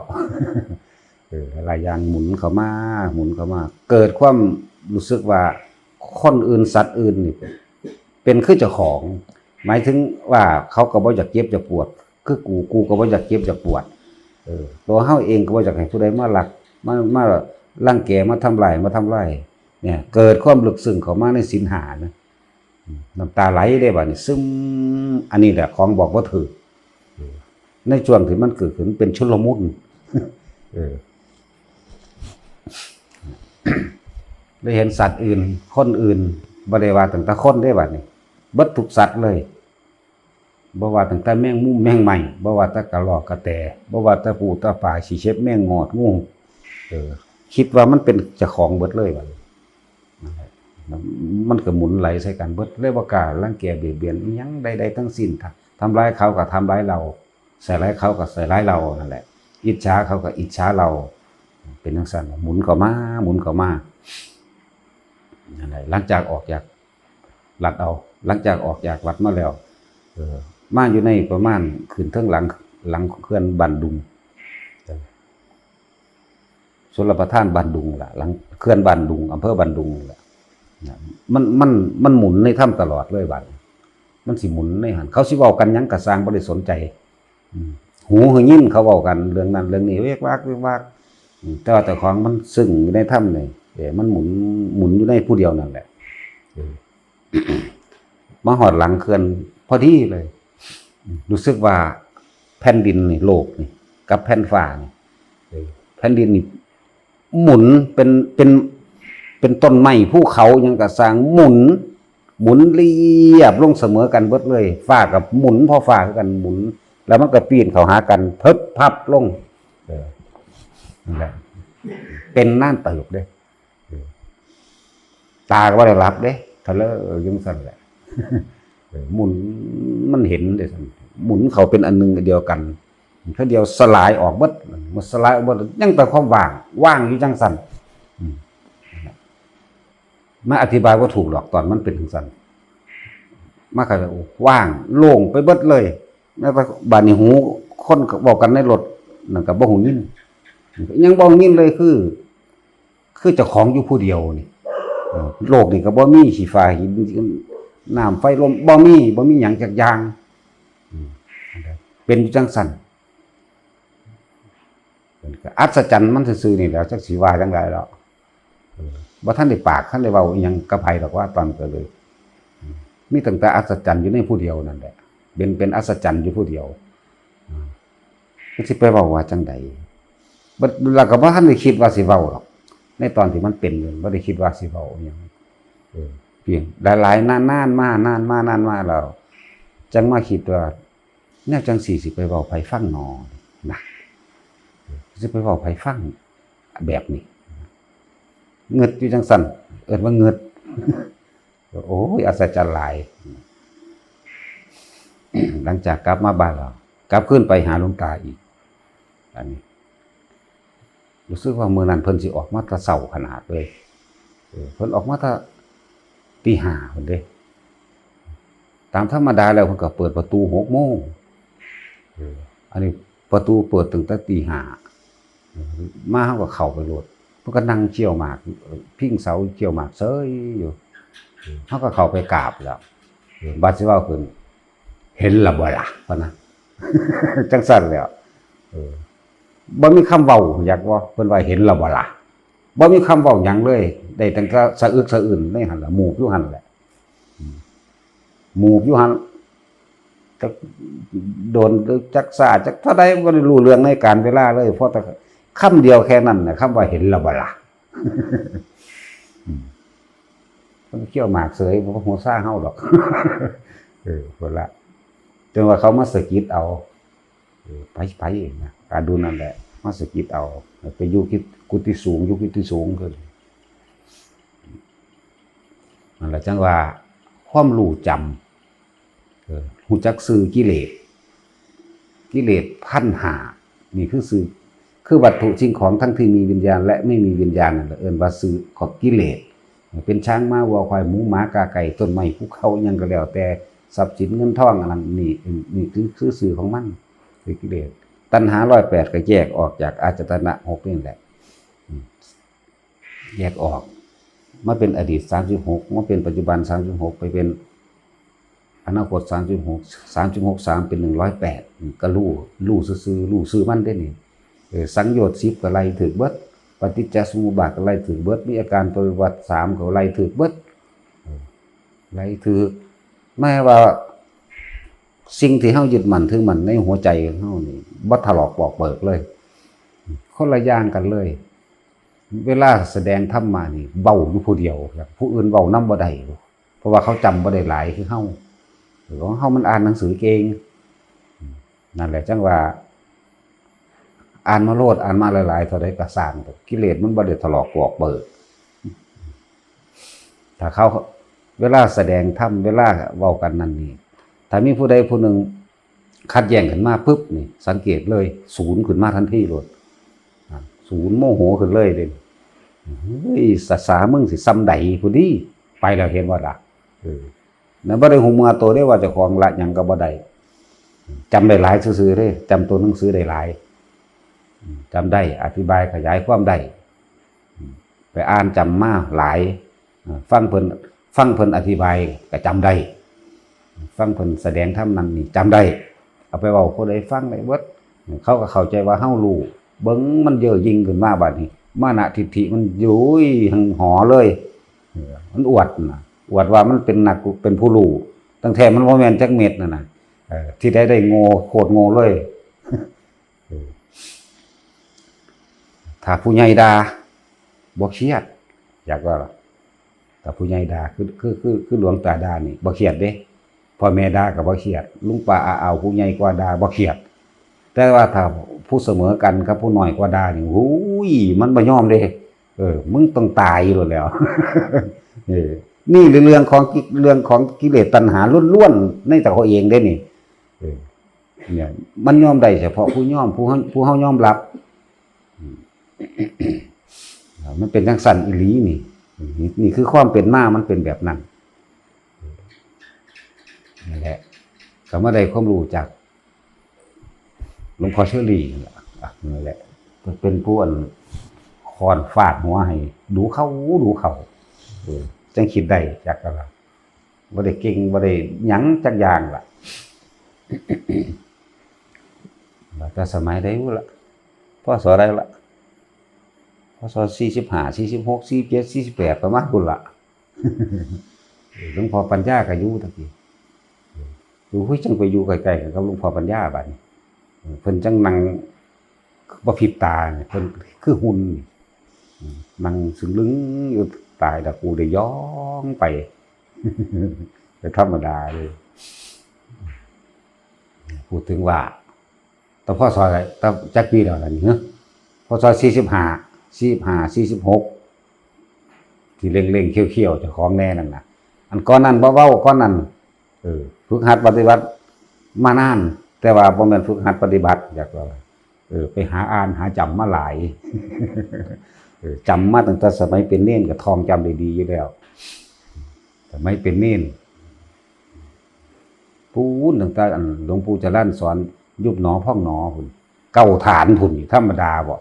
เออ หลายๆ อย่างหมุนเข้ามา หมุนเข้ามา เกิดความรู้สึกว่าคนอื่นสัตว์อื่นนี่เป็นคือเจ้าของ หมายถึงว่าเขาก็บ่อยากเจ็บอยากปวด คือกู กูก็บ่อยากเจ็บอยากปวด เออ ตัวเฮาเองก็บ่อยากให้ผู้ใดมาลัก มา มารังแก มาทำลาย มาทำลาย เนี่ย เกิดความลึกซึ้งเข้ามาในศีลห้านะ อืม น้ำตาไหลเด้บัดนี้ ซึม อันนี้แหละของบอกบ่ถูก เออ ในช่วงที่มันเกิดขึ้นเป็นชุลมุน เออ ได้เห็นสัตว์อื่น คนอื่น บ่ได้ว่าตั้งแต่คนเด้บัดนี้ เบิดทุกสัตว์เลย บ่ว่าตั้งแต่แมงมุมแมงไม้ บ่ว่าแต่กระรอกกระแต บ่ว่าแต่ปูแต่ปลา ขี้เข็บแมงงอด งู เออ คิดว่ามันเป็นเจ้าของเบิดเลยบัดนี้ นั่นแหละ มันก็หมุนไหลใส่กันเบิด เลยบ่กล้ารังแกเบียดเบียนอิหยังใดๆ ทั้งสิ้น ทำร้ายเขาก็ทำร้ายเรา ใส่ร้ายเขาก็ใส่ร้ายเรานั่นแหละ อิจฉาเขาก็อิจฉาเรา เป็นจังซั่น หมุนเข้ามา หมุนเข้ามา นั่นแหละ หลังจากออกจากวัดเอา หลังจากออกจากวัดมาแล้ว เออ มาอยู่ในประมาณขึ้นเทิงหลัง หลังเขื่อนบ้านดุง ชลประทานบ้านดุงล่ะ หลังเขื่อนบ้านดุง อำเภอบ้านดุงล่ะ นะ มัน มัน มันหมุนในธรรมตลอดเลยบัดนี้ มันสิหมุนในหั่น เขาสิเว้ากันหยังก็ซ่าง บ่ได้สนใจ อืม หูหึงยินเขาเว้ากันเรื่องนั้นเรื่องนี้ เวกวาก เวกวาก อืม แต่ว่าเจ้าของมันซึ่งอยู่ในธรรมนี่ เออ มันหมุน หมุนอยู่ในผู้เดียวนั่นแหละ เออ มาฮอดหลังเขื่อนพอดีเลย อืม รู้สึกว่าแผ่นดินนี่ โลกนี่ กับแผ่นฟ้านี่ เออ แผ่นดินนี่ หมุนเป็น เป็น เป็นต้นไม้ภูเขาหยังก็ซ่าง หมุน หมุนเรียบลงเสมอกันเบิดเลย ฟ้าก็หมุน พอฟ้าคือกันหมุน แล้วมันก็ปีนเข้าหากัน พึบพับลง เออ นั่นแหละ เป็นนานเติบเด้ เออ ตาก็บ่ได้หลับเด้ ทะเลอยู่จั่งซั่นแหละ เออ หมุน มันเห็นเด้ซั่น หมุนเข้าเป็นอันหนึ่งอันเดียวกัน เทื่อเดียวสลายออกเบิด มันสลายออกเบิด ยังแต่ความว่าง ว่างอยู่จั่งซั่น อืม มาอธิบายบ่ถูกดอก ตอนมันเป็นจั่งซั่น มาเข้าใจ โอ้ ว่าง โล่งไปเบิดเลย แล้วก็บาดนี้หูคนก็เว้ากันในรถ นั่นก็บ่ฮู้ยิน ยังบ่ฮู้ยินเลย คือ คือเจ้าของอยู่ผู้เดียวนี่ เออ โลกนี่ก็บ่มีขี้ฟ้าหิน น้ำไฟลมบ่มี บ่มีหยังจักอย่าง อืม เป็นอยู่จังซั่น มันก็อัศจรรย์มันซื่อๆนี่แหละ จักสิว่าจังใด๋ดอก เออ บ่ทันได้ปาก ทันได้เว้าอิหยังกับไผดอกว่า ตอนก็เลย อืม มีตั้งแต่อัศจรรย์อยู่ในผู้เดียวนั่นแหละ เป็น เป็นอัศจรรย์อยู่ผู้เดียว อืม ก็สิไปเว้าว่าจังใด๋ บ่ แล้วก็บ่ทันได้คิดว่าสิเว้าดอก ในตอนที่มันเป็นอยู่ บ่ได้คิดว่าสิเว้าอิหยัง เออ เพียงหลายๆ นานๆ มา นานมานานมาแล้ว จั่งมาคิดว่า แนวจั่งซี้สิไปเว้าไผฟังหนอ นะ เออ สิไปเว้าไผฟัง แบบนี้ งึดอยู่จั่งซั่น เอิ้นว่างึด โอ้ย อัศจรรย์หลาย หลังจากกลับมาบ้านแล้ว กลับคืนไปหาหลวงตาอีก อันนี้ รู้สึกว่ามื้อนั้นเพิ่นสิออกมาแต่เช้าขนาดเลย เออ เพิ่นออกมาแต่ตีห้าพุ้นเด้ ตามธรรมดาแล้วเพิ่นก็เปิดประตูหกโมง เออ อันนี้ประตูเปิดตั้งแต่ตีห้า เออ มาเฮาก็เข้าไปโลด เพิ่นก็นั่งเคี่ยวหมาก พิงเสาเคี่ยวหมากเซยอยู่ เออ เฮาก็เข้าไปกราบแล้ว เออ บัดสิเว้าขึ้น "เห็นละบ่ล่ะ" พะนะ จั่งซั่นแหล้ว เออ บ่มีคำเว้า อยากว่า เพิ่นว่า "เห็นละบ่ล่ะ" บ่มีคำเว้าหยังเลย ได้ตั้งแต่สะอึกสะอื้นในหั่นล่ะ หมูบอยู่หั่นแหละ อืม หมูบอยู่หั่น จักโดน จักซ่า จักเท่าใด บ่ได้รู้เรื่องในการเวลาเลย เพราะแต่คำเดียวแค่นั้นน่ะ คำว่า "เห็นละบ่ล่ะ" อืม เพิ่นเคี่ยวหมากเสย บ่ฮู้ซาเฮาดอก เออ พุ้นละ จนว่าเขามาสะกิดเอา เออ ไป ไปนะ อดุลนั่นแหละ มาสะกิดเอา ไปอยู่ที่กุฏิสูง อยู่กุฏิสูงขึ้น นั่นแหละจั่งว่า ความรู้จำ เออ ฮู้จักชื่อกิเลส กิเลสพันห้า นี่คือชื่อ คือวัตถุสิ่งของทั้งที่มีวิญญาณและไม่มีวิญญาณนั่นแหละ เอิ้นว่าชื่อของกิเลส เป็นช้างม้าวัวควายหมูหมากาไก่ต้นไม้ภูเขาอิหยังก็แล้วแต่ ทรัพย์สินเงินทองอันนั้นนี่ นี่คือ คือชื่อของมัน คือกิเลส ตัณหาร้อยแปดก็แยกออกจากอายตนะหกนี่แหละ อืม แยกออก มาเป็นอดีตสามสิบหก มาเป็นปัจจุบันสามสิบหก ไปเป็นอนาคตสามสิบหก สามสิบหก สามเป็นหนึ่งร้อยแปด อืม ก็รู้ รู้ซื่อๆ รู้ซื่อมันเด้นี่ เออ สังโยชน์สิบก็ไล่ถืกเบิด ปฏิจจสมุปบาทก็ไล่ถืกเบิด มีอาการปริวัติสามก็ไล่ถืกเบิด เออ ไล่ถืก แม้ว่าสิ่งที่เฮายึดมั่นถือมั่นในหัวใจของเฮานี่ บ่ถลอกปอกเปิกเลย คนละอย่างกันเลย เวลาแสดงธรรมะนี่เว้าอยู่ผู้เดียว ผู้อื่นเว้านำบ่ได้ เพราะว่าเขาจำบ่ได้หลายคือเฮา ของเฮามันอ่านหนังสือเก่ง นั่นแหละจั่งว่า อ่านมาโลด อ่านมาหลายๆ เท่าใดก็ซ่าง กิเลสมันบ่ได้ถลอกปอกเปิก ถ้าเขา เวลาแสดงธรรม เวลาเว้ากันนั่นนี่ ถ้ามีผู้ใดผู้หนึ่งขัดแย้งขึ้นมาปุ๊บนี่ สังเกตเลย ศูนย์ขึ้นมาทันทีโลด อ่ะ ศูนย์โมโหขึ้นเลยเด้ "เฮ้ย สาสามึงสิส่ำใดพุ้นดี" ไปแล้ว เห็นบ่ล่ะ เออ นั่นบ่ได้ฮู้เมือโตเด้ว่าเจ้าของละหยังก็บ่ได้ จำได้หลายซื่อๆเด้ จำตัวหนังสือได้หลาย จำได้ อธิบายขยายความได้ ไปอ่านจำมาหลาย ฟังเพิ่น ฟังเพิ่นอธิบายก็จำได้ ฟังเพิ่นแสดงธรรมนั่นนี่จำได้ เอาไปเว้าผู้ใดฟังได้เบิด เขาก็เข้าใจว่าเฮารู้ เบิ่งมันเย่อหยิ่งขึ้นมาบัดนี้ มานะทิฏฐิมันยุ้ยหังหอเลย เออ มันอวดน่ะ อวดว่ามันเป็นนัก เป็นผู้รู้ ตั้งแท้มันบ่แม่นจักเม็ดนั่นน่ะ เออ ที่ได้ได้โง่ โคตรโง่เลย เออ ถ้าผู้ใหญ่ด่า บ่เครียด อยากว่าล่ะ ถ้าผู้ใหญ่ด่า คือ คือ คือ คือหลวงตาด่านี่ บ่เครียดเด้ พ่อแม่ด่าก็บ่เครียด ลุงป้าอาอาวผู้ใหญ่กว่าด่า บ่เครียด แต่ว่าถ้าผู้เสมอกันกับผู้น้อยกว่าด่านี่ โอ้ย มันบ่ยอมเด้ เออ มึงต้องตายโลดแหล้ว เออ นี่เรื่องของกิ เรื่องของกิเลสตัณหาล้วนๆ ในตัวเขาเองเด้นี่ เออ เนี่ย มันยอมได้เฉพาะผู้ยอม ผู้เฮา ผู้เฮายอมรับ อืม มันเป็นจั่งซั่นอีหลีนี่ นี่ นี่คือความเป็นมา มันเป็นแบบนั้น นั่นแหละ ก็มาได้ความรู้จากหลวงพ่อเชอรี่นั่นล่ะ นั่นแหละ เป็นผู้อันค้อนฟาดหัวให้ ดูเข้า ดูเข้า เออ จั่งคิดได้จักกะละ บ่ได้เก่ง บ่ได้หยังจักอย่างล่ะ ว่าแต่สมัยใดพุ้นละ พ.ศ. ใดละ พ.ศ. สี่สิบห้า สี่สิบหก สี่สิบเจ็ด สี่สิบแปด ประมาณพุ้นละ หลวงพ่อปัญญาก็อยู่ตะกี้ อยู่ เฮ้ย จั่งไปอยู่ใกล้ๆกันกับหลวงพ่อปัญญาบัดนี้ เพิ่นจั่งนั่งบ่พริบตาเนี่ย เพิ่นคือหุ่นนี่ นั่งซึ่งลึงอยู่ ตายแล้วกูได้ย้องไป แต่ธรรมดาเลย พูดถึงว่า แต่ พ.ศ. ใด แต่จักปีแล้วล่ะนี่ ฮะ พ.ศ. สี่สิบห้า สี่สิบห้า สี่สิบหก ที่เร่งๆ เคี่ยวๆ เจ้าของแน่นั่นน่ะ อันก่อนนั้นบ่เว้า ก่อนนั้น เออ ฝึกหัดปฏิบัติมานาน แต่ว่าบ่แม่นฝึกหัดปฏิบัติ อยากว่า เออ ไปหาอ่านหาจำมาหลาย เออ จำมาตั้งแต่สมัยเป็นเณรก็ท่องจำได้ดีอยู่แล้ว สมัยเป็นเณร พู้นตั้งแต่อันหลวงปู่จรัญสอน ยุบหนอพองหนอพุ้น เก้าฐานพุ้น ธรรมดาบ่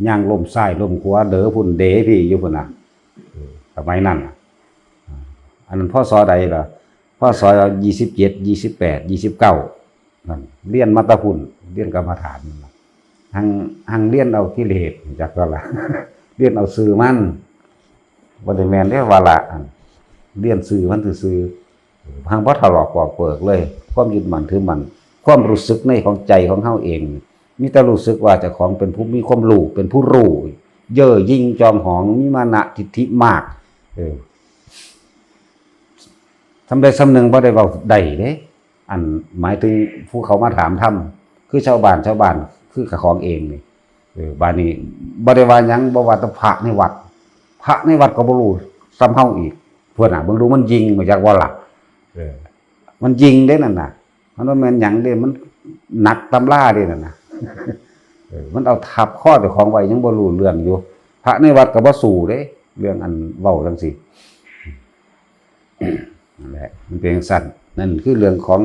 ย่างล้มซ้ายล้มขวา เด๋อพุ้นเด๋อพี้อยู่พุ้นน่ะ เออ สมัยนั้นน่ะ อันนั้น พ.ศ. ใดล่ะ พ.ศ. ยี่สิบเจ็ด ยี่สิบแปด ยี่สิบเก้า นั่น เรียนมาแต่พุ้น เรียนกรรมฐานนั่นล่ะ หั่ง หั่งเรียนเอากิเลส จักว่าล่ะ เรียนเอาชื่อมัน บ่ได้แม่นเด้ วาระอัน เรียนชื่อมันซื่อๆ หั่งบ่ถลอกปอกเปลือกเลย ความยึดมั่นถือมั่น ความรู้สึกในของใจของเฮาเอง มีแต่รู้สึกว่าเจ้าของเป็นผู้มีความรู้ เป็นผู้รู้ เย่อหยิ่งจองหอง มีมานะทิฐิมาก เออ สำใดสำหนึ่งบ่ได้เว้าได้เด้ อันหมายถึงผู้เขามาถามธรรม คือชาวบ้าน ชาวบ้าน คือเจ้าของเองนี่ เออ บาดนี้บ่ได้ว่าหยัง บ่ว่าแต่พระในวัด พระในวัดก็บ่รู้ส่ำเฮาอีก พุ้นน่ะ เบิ่งดูมันหยิ่ง บ่จักว่าล่ะ เออ มันหยิ่งเด้นั่นน่ะ มันบ่แม่นหยังเด้ มันหนักตำราเด้นั่นน่ะ เออ มันเอาทับคอเจ้าของไว้ยังบ่รู้เรื่องอยู่ พระในวัดก็บ่สู้เด้ เรื่องอันเว้าจั่งซี้ นั่นแหละ มันเป็นจั่งซั้น นั่นคือเรื่องของ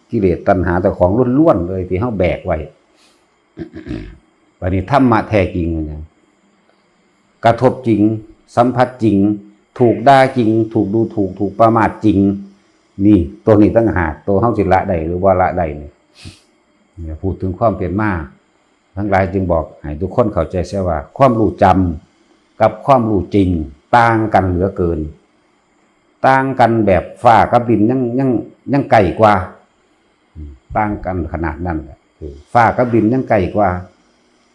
กิเลสตัณหาเจ้าของล้วนๆเลยที่เฮาแบกไว้ บัดนี้ธรรมะแท้จริงมันหยัง กระทบจริง สัมผัสจริง ถูกด่าจริง ถูกดูถูก ถูกประมาทจริง นี่ ตัวนี้ต่างหาก ตัวเฮาสิละได้หรือบ่ละได้นี่ เนี่ย พูดถึงความเป็นมา ทั้งหลายจึงบอกให้ทุกคนเข้าใจเสียว่า ความรู้จำกับความรู้จริงต่างกันเหลือเกิน ต่างกันแบบฟ้ากับดินยัง ยัง ยังไกลกว่า อืม ต่างกันขนาดนั้นแหละ คือฟ้ากับดินยังไกลกว่า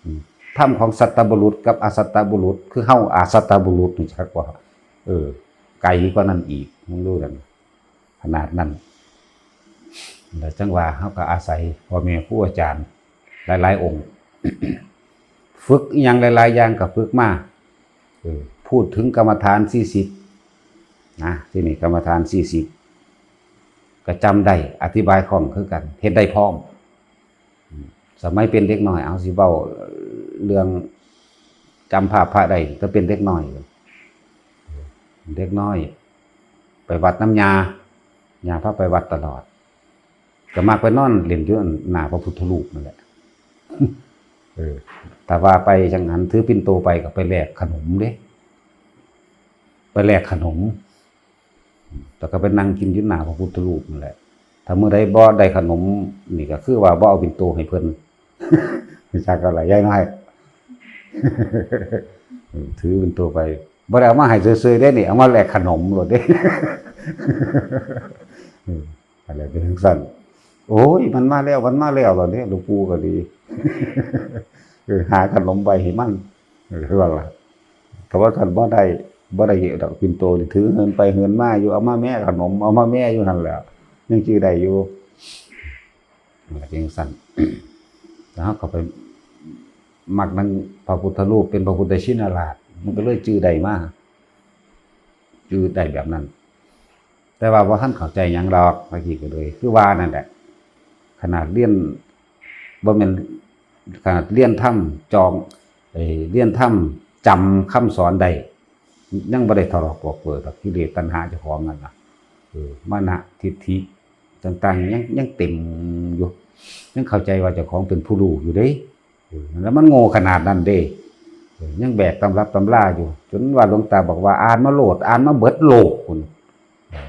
อืม ธรรมของสัตบุรุษกับอสัตบุรุษ คือเฮาอสัตบุรุษนี่จักว่า เออ ไกลกว่านั้นอีก มึงรู้กัน ขนาดนั้น แล้วจั่งว่าเฮาก็อาศัยพ่อแม่ครูอาจารย์หลายๆองค์ ฝึกอิหยังหลายๆอย่างก็ฝึกมา เออ พูดถึงกรรมฐานสี่สิบนะ ที่นี่กรรมฐานสี่สิบ ก็จำได้ อธิบายคล่องคือกัน เฮ็ดได้พร้อม อืม สมัยเป็นเด็กน้อย เอาสิเว้าเรื่องจำภาพพระได้ ก็เป็นเด็กน้อย เด็กน้อย ไปวัดนำย่า ย่าพาไปวัดตลอด ก็มักไปนอนเล่นอยู่หน้าพระพุทธรูปนั่นแหละ เออ ถ้าว่าไปจั่งหั้น ถือปิ่นโตไปก็ไปแลกขนมเด้ ไปแลกขนม แล้วก็ไปนั่งกินอยู่หน้าพระพุทธรูปนั่นแหละ ถ้ามื้อใดบ่ได้ขนมนี่ก็คือว่าบ่เอาปิ่นโตให้เพิ่น จักอะไร ยายน้อย ถือปิ่นโตไป บ่ได้เอามาให้ซื่อๆเด้นี่ เอามาแลกขนมโลดเด้ เออ อะไรเป็นจั่งซั้น โอ้ย มันมาแล้ว มันมาแล้ว ตอนนี้หลวงปู่ก็ดี เออ หาขนมไปให้มัน เออ ว่าล่ะ แต่ว่าคันบ่ได้ บ่ได้ดอกปิ่นโตนี่ ถือเหินไปเหินมาอยู่ เอามาแม่ขนม เอามาแม่อยู่หั่นแหละ ยังจื่อได้อยู่ มันก็เป็นจั่งซั้น แล้วเฮาก็ไปมักนำพระพุทธรูป เป็นพระพุทธชินราช มันก็เลยจื่อได้มา จื่อได้แบบนั้น แต่ว่าบ่ทันเข้าใจหยังดอก ตะกี้ก็เลย คือว่านั่นแหละ ขนาดเรียน บ่แม่น ขนาดเรียนธรรม จอง เอ่อ เรียนธรรม จำคำสอนได้ ยังบ่ได้ถลอกปอกเปลือกดอก กิเลสตัณหาเจ้าของนั่นน่ะ เออ มานะทิฐิต่างๆ ยัง ยังเต็มอยู่ ยังเข้าใจว่าเจ้าของเป็นผู้รู้อยู่เด้ เออ แล้วมันโง่ขนาดนั้นเด้ เออ ยังแบกตำรับตำราอยู่ จนว่าหลวงตาบอกว่า "อ่านมาโลด อ่านมาเบิดโลกพุ้น เออ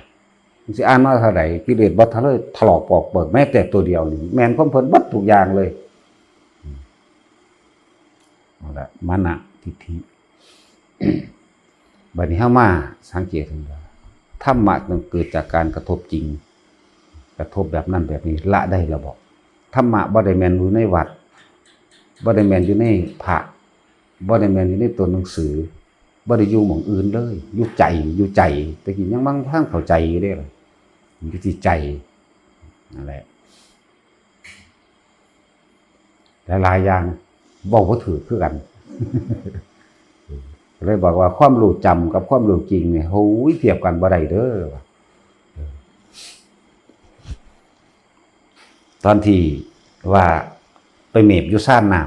มึงสิอ่านมาเท่าใด กิเลสบ่ทะเลาะถลอกปอกเปิกแม้แต่ตัวเดียวนี่ แม่นของเพิ่นเบิดทุกอย่างเลย" อืม นั่นแหละ มานะทิฏฐิ บัดนี้เฮามาสังเกตเห็นว่า ธรรมะมันเกิดจากการกระทบจริง กระทบแบบนั้นแบบนี้ ละได้แล้วบ่ ธรรมะบ่ได้แม่นอยู่ในวัด บ่ได้แม่นอยู่ในพระ บ่ได้แม่นอยู่ในตัวหนังสือ บ่ได้อยู่หม่องอื่นเลย อยู่ใจ อยู่ใจ แต่กี้ยังบ่ทันเข้าใจอยู่เด้ล่ะ มันอยู่ที่ใจ นั่นแหละ หลายๆอย่างเว้าบ่ถืกคือกัน เลยบอกว่าความรู้จำกับความรู้จริงเนี่ย โอ้ย เทียบกันบ่ได้เด้อ ตอนที่ว่าไปเมบอยู่ซานน้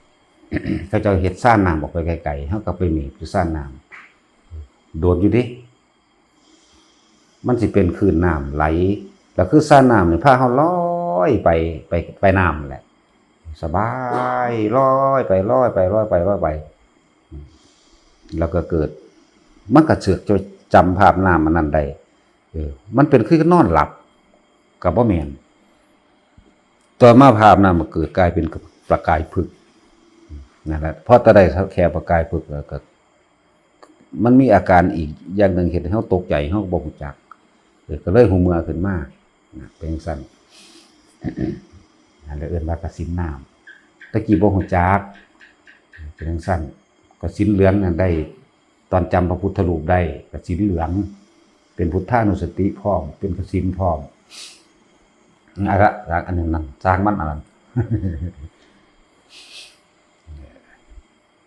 ำ เขาเจ้าเฮ็ดซานน้ำออกไปไกลๆ เฮาก็ไปเมบอยู่ซานน้ำ โดดอยู่เด้ มันสิเป็นคลื่นน้ำไหล แล้วคือซานน้ำนี่พาเฮาลอยไป ไป ไปน้ำแหละ สบาย ลอยไป ลอยไป ลอยไป ลอยไป แล้วก็เกิด มันก็เสือกจะจำภาพน้ำอันนั้นได้ เออ มันเป็นคือนอนหลับ ก็บ่แม่น ต่อมาภาพน้ำมันเกิดกลายเป็นประกายผึก นั่นแหละ พอตะได้แค่ประกายผึกแล้วก็ มันมีอาการอีกอย่างหนึ่งเฮ็ดให้เฮาตกใจ เฮาก็บ่ฮู้จัก เออ ก็เลยฮู้เมื่อขึ้นมา นะ เป็นจั่งซั้น นั่นแหละเอิ้นว่ากสิณน้ำ แต่กี้บ่ฮู้จัก เป็นจั่งซั้น กสิณเหลืองนั่นได้ ตอนจำพระพุทธรูปได้ กสิณเหลือง เป็นพุทธานุสติพร้อม เป็นกสิณพร้อม อะละ อันนั้นนั่น ช่างมันอันนั้น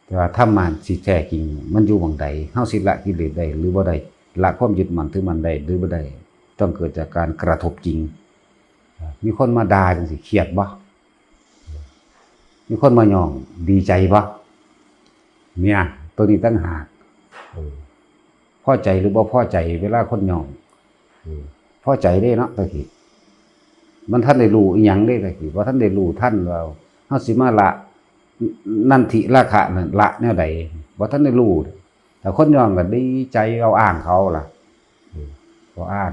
แต่ว่าธรรมะสิแท้จริงมันอยู่หม่องใด เฮาสิละกิเลสได้หรือบ่ได้ ละความยึดมั่นถือมั่นได้หรือบ่ได้ ต้องเกิดจากการกระทบจริง มีคนมาด่าจังซี่ เครียดบ่ มีคนมาย้อง ดีใจบ่ เนี่ย ตัวนี้ต่างหาก เออ พอใจหรือบ่พอใจ เวลาคนย้อง เออ พอใจเด้เนาะ ตะกี้ มันทันได้รู้อิหยังเด้ ตะกี้ บ่ทันได้รู้ทันว่า เฮาสิมาละ นันทิราคะนั่น ละแนวใด บ่ทันได้รู้ แต่คนย้องก็ดีใจ เอาอ้างเขาล่ะ เออ เอาอ้าง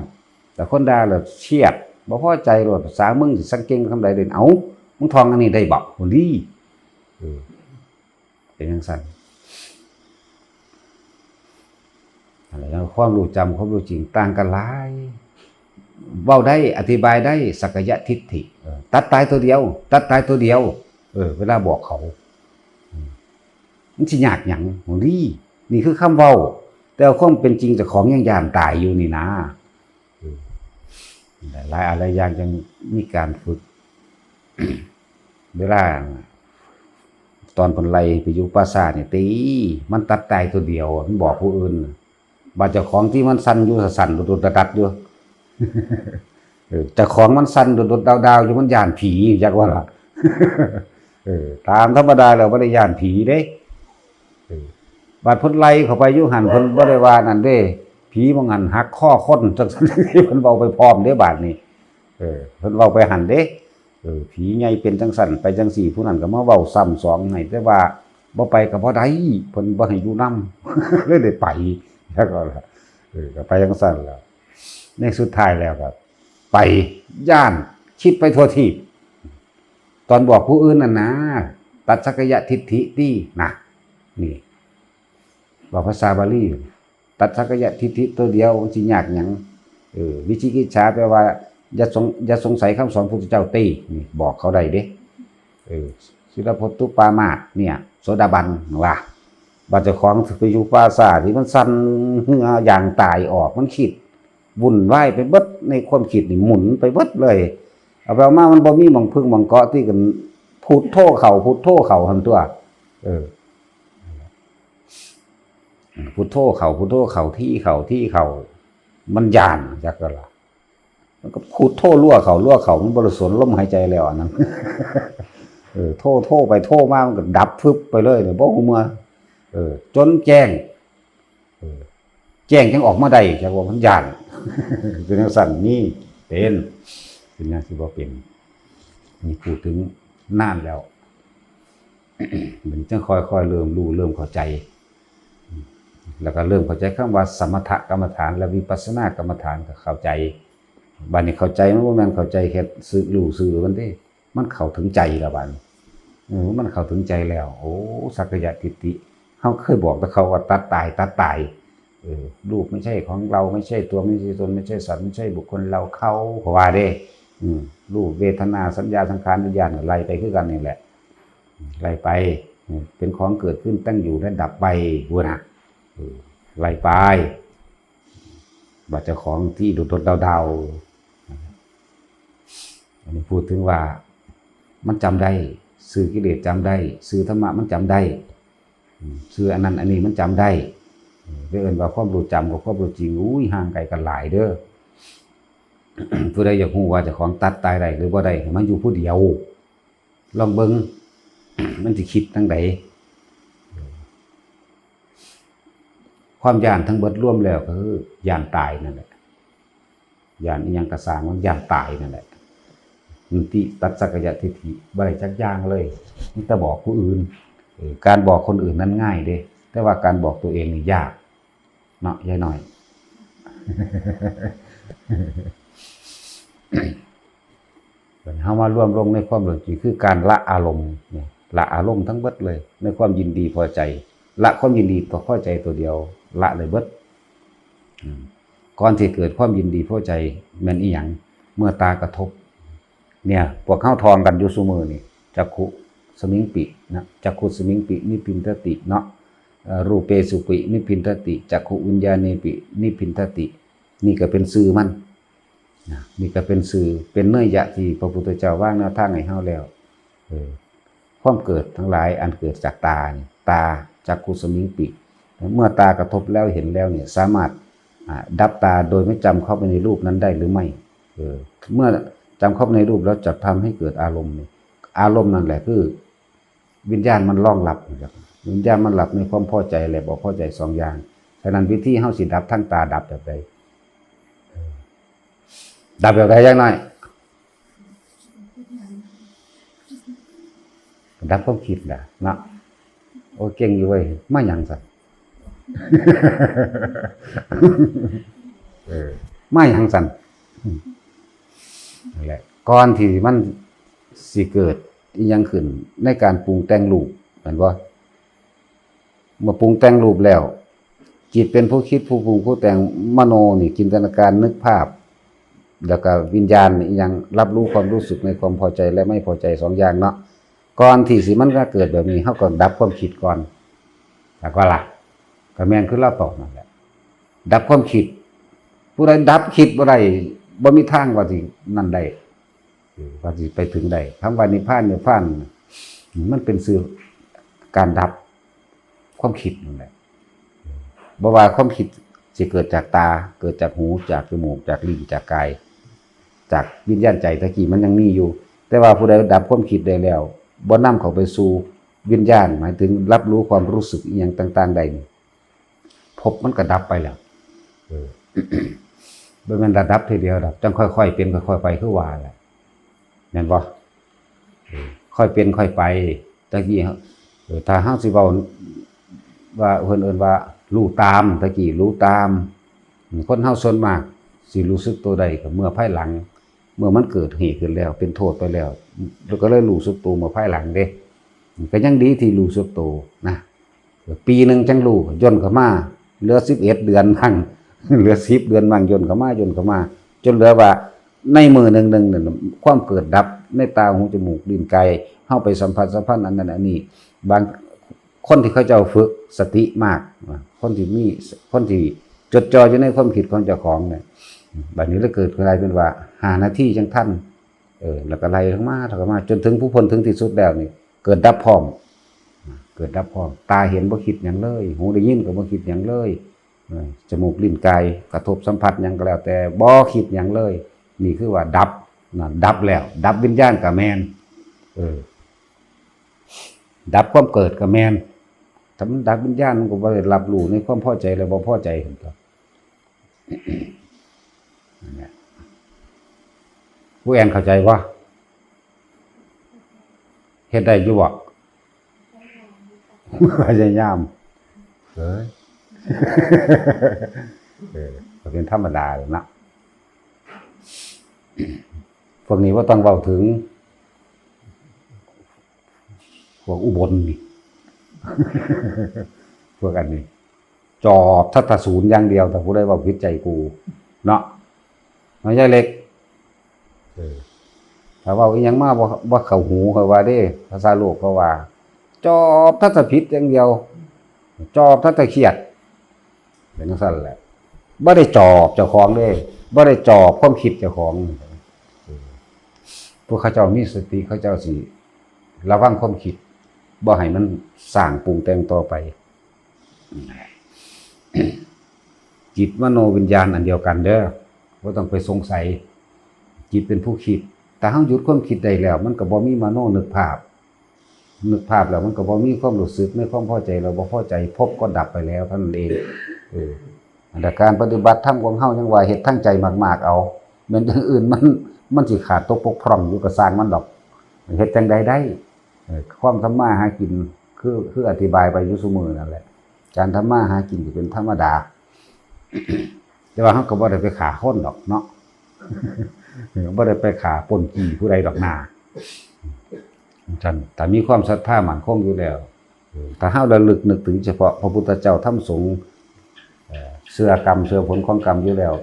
แต่คนด่าแล้วเครียด บ่พอใจโลด ภาษามึงสิสังเกงคำใดเด่น เอ้า มึงท่องอันนี้ได้บ่ โหดี เออ เป็นจั่งซั้น อะไรนะ ความรู้จำ ความรู้จริง ต่างกันหลาย เว้าได้ อธิบายได้ สักกายทิฏฐิ เออ ตัดตายตัวเดียว ตัดตายตัวเดียว เออ เวลาบอกเขา อืม มันสิยากหยัง โหดี นี่คือคำเว้า แต่ความเป็นจริงเจ้าของยังย้านตายอยู่นี่นะ เออ หลายๆ อะไรอย่างจังมีการฝึก เวลา ตอนเพิ่นไล่ไปอยู่ป่าช้านี่ติ มันตัดตายตัวเดียว มันบอกผู้อื่น บาดเจ้าของที่มันสั่นอยู่สั่นๆ ดุดๆ ดัดๆ อยู่ เออ เจ้าของมันสั่นดุดๆ ดาวๆ อยู่ มันย้านผี จักว่าล่ะ เออ ตามธรรมดาแล้วบ่ได้ย้านผีเด้ เออ บาดเพิ่นไล่เข้าไปอยู่หั่น เพิ่นบ่ได้ว่านั่นเด้ ผีหม่องหั่นหักคอคน จั่งซั้น เพิ่นเว้าไปพร้อมเด้ บาดนี้ เออ เพิ่นเว้าไปหั่นเด้ เออ ผีใหญ่เป็นจั่งซั้น ไปจั่งซี่ ผู้นั้นก็มาเว้าซ้ำสองให้ แต่ว่าบ่ไปก็บ่ได้ เพิ่นบ่ให้อยู่นำ เลยได้ไป แล้วก็ล่ะ เออ ก็ไปจั่งซั้นล่ะ ในสุดท้ายแล้วก็ไป ย้าน คิดไปทั่วทีป ตอนบอกผู้อื่นนั่นนะ ตัดสักกายทิฏฐิติ นะ นี่ บอกภาษาบาลี ตัดสักกายทิฏฐิตัวเดียว มันสิยากหยัง เออ วิจิกิจฉาแปลว่า อย่าสง อย่าสงสัยคำสอนพุทธเจ้าติ นี่ บอกเขาได้เด้ เออ ศีลพจน์ตุปามาสเนี่ย โสดาบันว่า บาดเจ้าของไปอยู่ป่าช้าที่มันสั่นเหื่ออย่างตายออก มันคิด วุ่นวายไปเบิด ในความคิดนี่หมุนไปเบิดเลย เอาไปเอามามันบ่มีหม่องพึ่งหม่องเกาะ ที่กัน พุทโธเข้า พุทโธเข้าหั่นตัว เออ พุทโธเข้า พุทโธเข้า ทีเข้า ทีเข้า มันย้านจักก็ล่ะ มันก็พุทโธลัวเข้า ลัวเข้า มันบ่ได้สนลมหายใจแล้วอันนั้น เออ โธ โธไป โธมา มันก็ดับฟึบไปเลยเนี่ย บ่ฮู้เมื่อ เออ จนแจ้ง เออ แจ้งจั่งออกมาได้ จักว่ามันย้าน เป็นจั่งซั้น นี่ เป็น เป็นหยังสิบ่เป็น นี่พูดถึงนานแล้ว มันจั่งค่อยๆเริ่มรู้ เริ่มเข้าใจ แล้วก็เริ่มเข้าใจคำว่าสมถกรรมฐานและวิปัสสนากรรมฐานก็เข้าใจ บัดนี้เข้าใจมันบ่แม่นเข้าใจแค่ซื่อรู้ซื่อมันเด้ มันเข้าถึงใจแล้วบัดนี้ เออ มันเข้าถึงใจแล้ว โอ้ สักกายทิฏฐิ เฮาเคยบอกแต่เขาว่าตัดตาย ตัดตาย เออ รูปไม่ใช่ของเรา ไม่ใช่ตัว ไม่ใช่ตน ไม่ใช่สัตว์ ไม่ใช่บุคคล เรา เขา เขาว่าเด้ อืม รูป เวทนา สัญญา สังขาร วิญญาณ ไล่ไปคือกันนี่แหละ ไล่ไป เป็นของเกิดขึ้นตั้งอยู่และดับไป พู้นนะ เออ ไล่ไป ว่าเจ้าของที่โดดๆเดาๆ อันนี้พูดถึงว่ามันจำได้ ซื่อกิเลสจำได้ ซื่อธรรมะมันจำได้ อืม ซื่ออันนั้นอันนี้มันจำได้ อืม ไปเอิ้นว่าความรู้จำกับความรู้จริง อุ้ย ห่างไกลกันหลายเด้อ ผู้ใดอยากรู้ว่าเจ้าของตัดตายได้หรือบ่ได้ ให้มันอยู่ผู้เดียว ลองเบิ่ง มันสิคิดจั่งใด ความย้านทั้งเบิดรวมแล้วก็คือย้านตายนั่นแหละ ย้านอิหยังก็ซ่างมัน ย้านตายนั่นแหละ มันติตัดสักกายทิฏฐิบ่ได้จักอย่างเลย มีแต่บอกผู้อื่น เออ การบอกคนอื่นนั้นง่ายเด้ แต่ว่าการบอกตัวเองนี่ยาก เนาะ ยายน้อย เฮามารวมลงในความรู้จริง คือการละอารมณ์เนี่ย ละอารมณ์ทั้งเบิดเลย ในความยินดีพอใจ ละความยินดีต่อพอใจตัวเดียว ละเลยเบิด อืม ก่อนที่เกิดความยินดีพอใจแม่นอีหยัง เมื่อตากระทบ เนี่ย พวกเฮาท่องกันอยู่ซุมื้อนี่ จักขุสมิงปิ นะ จักขุสมิงปิ นิพพินทติ เนาะ เอ่อ รูปเปสุปิ นิพพินทติ จักขุวิญญาเณปิ นิพพินทติ นี่ก็เป็นชื่อมัน นะ นี่ก็เป็นชื่อ เป็นเนยยะที่พระพุทธเจ้าวางแนวทางให้เฮาแล้ว เออ ความเกิดทั้งหลายอันเกิดจากตานี่ ตา จักขุสมิงปิ เมื่อตากระทบแล้วเห็นแล้วเนี่ย สามารถ อ่า ดับตาโดยไม่จำเข้าไปในรูปนั้นได้หรือไม่ เออ เมื่อจำเข้าไปในรูปแล้วจะทำให้เกิดอารมณ์นี่ อารมณ์นั่นแหละคือวิญญาณมันรองรับนะครับ วิญญาณมันหลับในความพอใจและบ่พอใจสองอย่าง ฉะนั้นวิธีเฮาสิดับทางตาดับแบบใด เออ ดับแบบใด ยายน้อย ดับความคิดน่ะเนาะ โอ้ เก่งอยู่เว้ย มาหยังสั่น เออ มาหยังสั่น อืม นั่นแหละ ก่อนที่มันสิเกิดอิหยังขึ้นในการปรุงแต่งรูป แม่นบ่ เมื่อปรุงแต่งรูปแล้ว จิตเป็นผู้คิด ผู้ปรุง ผู้แต่ง มโนนี่ จินตนาการ นึกภาพ แล้วก็วิญญาณนี่อิหยัง รับรู้ความรู้สึกในความพอใจและไม่พอใจสองอย่างเนาะ ก่อนที่สิมันก็เกิดแบบนี้ เฮาก็ดับความคิดก่อน แล้วก็ล่ะ ก็แม่นคือลาวตอบนั่นแหละ ดับความคิด ผู้ใดดับคิดบ่ได้ บ่มีทางว่าสินั่นได้ เออ ว่าสิไปถึงได้ คำว่านิพพาน นิพพาน มันเป็นชื่อการดับความคิดนั่นแหละ บ่ว่าความคิดสิเกิดจากตา เกิดจากหู จากจมูก จากลิ้น จากกาย จากวิญญาณใจตะกี้มันยังมีอยู่ แต่ว่าผู้ใดดับความคิดได้แล้ว บ่นำเข้าไปสู่วิญญาณ หมายถึงรับรู้ความรู้สึกอิหยังต่างๆได้นี่ ภพมันก็ดับไปแล้ว เออ บ่แม่นระดับทีเดียวดอก จั่งค่อยๆเป็นค่อยๆไป คือว่าแหละ แม่นบ่ เออ ค่อยเป็นค่อยไป ตะกี้ เออ ถ้าเฮาสิเว้าว่า เพิ่นเอิ้นว่ารู้ตาม ตะกี้รู้ตาม คนเฮาส่วนมากสิรู้สึกตัวได้ก็เมื่อภายหลัง เมื่อมันเกิดเหตุขึ้นแล้ว เป็นโทษไปแล้ว แล้วก็เลยรู้สึกตัวเมื่อภายหลังเด้ ก็ยังดีที่รู้สึกตัวนะ ปีหนึ่งจั่งรู้ ย่นเข้ามา เหลือสิบเอ็ดเดือนมั่ง เหลือสิบเดือนมั่ง ย่นเข้ามา ย่นเข้ามา จนเหลือว่าในมื้อหนึ่งหนึ่งนั่น ความเกิดดับในตา หู จมูก ลิ้น กาย เฮาไปสัมผัสสัมพันธ์อันนั้นอันนี้ บางคนที่เขาเจ้าฝึกสติมาก คนที่มี คนที่จดจ่ออยู่ในความคิดของเจ้าของเนี่ย บัดนี้เลยเกิดกลายเป็นว่าห้านาทีจั่งทัน เออ แล้วก็ไล่ลงมา แล้วก็มา จนถึงผู้พ้นถึงที่สุดแล้วนี่ เกิดดับพร้อม เกิดดับพร้อม ตาเห็นบ่คิดหยังเลย หูได้ยินก็บ่คิดหยังเลย เออ จมูก ลิ้น กาย กระทบสัมผัสหยังก็แล้วแต่ บ่คิดหยังเลย นี่คือว่าดับ นะ ดับแล้ว ดับวิญญาณก็แม่น เออ ดับความเกิดก็แม่น ถ้ามันดับวิญญาณ มันก็บ่ได้รับรู้ในความพอใจและบ่พอใจหั่นตั๊ว นั่นแหละ ครูแอนเข้าใจบ่ เฮ็ดได้อยู่บ่ พยายาม เอ้ย เออ ก็เป็นธรรมดาแหละเนาะ พวกนี้บ่ต้องเว้าถึง พวกอุบลนี่ พวกอันนี้ จอบทัดศูนย์อย่างเดียว ถ้าผู้ใดเว้าผิดใจกู เนาะ น้องยายเล็ก เออ ถ้าเว้าอีหยังมาบ่ บ่เข้าหูเขาว่าเด้ ภาษาโลกเขาว่า จอบทัดผิดอย่างเดียว จอบทัดเครียด เป็นจั่งซั้นแหละ บ่ได้จอบเจ้าของเด้ บ่ได้จอบความคิดเจ้าของ เออ พวกเขาเจ้ามีสติ เขาเจ้าสิระวังความคิด บ่ให้มันสร้างปรุงแต่งต่อไป จิตมโนวิญญาณอันเดียวกันเด้อ บ่ต้องไปสงสัย จิตเป็นผู้คิด ถ้าเฮาหยุดความคิดได้แล้ว มันก็บ่มีมโนนึกภาพ นึกภาพแล้วมันก็บ่มีความรู้สึกในความพอใจ เราบ่พอใจ ภพก็ดับไปแล้วเท่านั้นเอง เออ อันการปฏิบัติธรรมของเฮายังว่าเฮ็ดทางใจมากๆเอา แม่นอย่างอื่นมัน มันสิขาดตกบกพร่องอยู่ก็ซ่างมันดอก เฮ็ดจั่งใดได้ เออ ความทำมาหากิน คือ คืออธิบายไปอยู่ซุมื้อนั่นแหละ การทำมาหากินก็เป็นธรรมดา แต่ว่าเฮาก็บ่ได้ไปฆ่าคนดอกเนาะ เออ บ่ได้ไปฆ่าปล้นจี้ผู้ใดดอกนา ซั่น ถ้ามีความศรัทธามั่นคงอยู่แล้ว เออ ถ้าเฮาระลึกนึกถึงเฉพาะพระพุทธเจ้า ธรรม สงฆ์ เอ่อ เชื่อกรรม เชื่อผลของกรรมอยู่แล้ว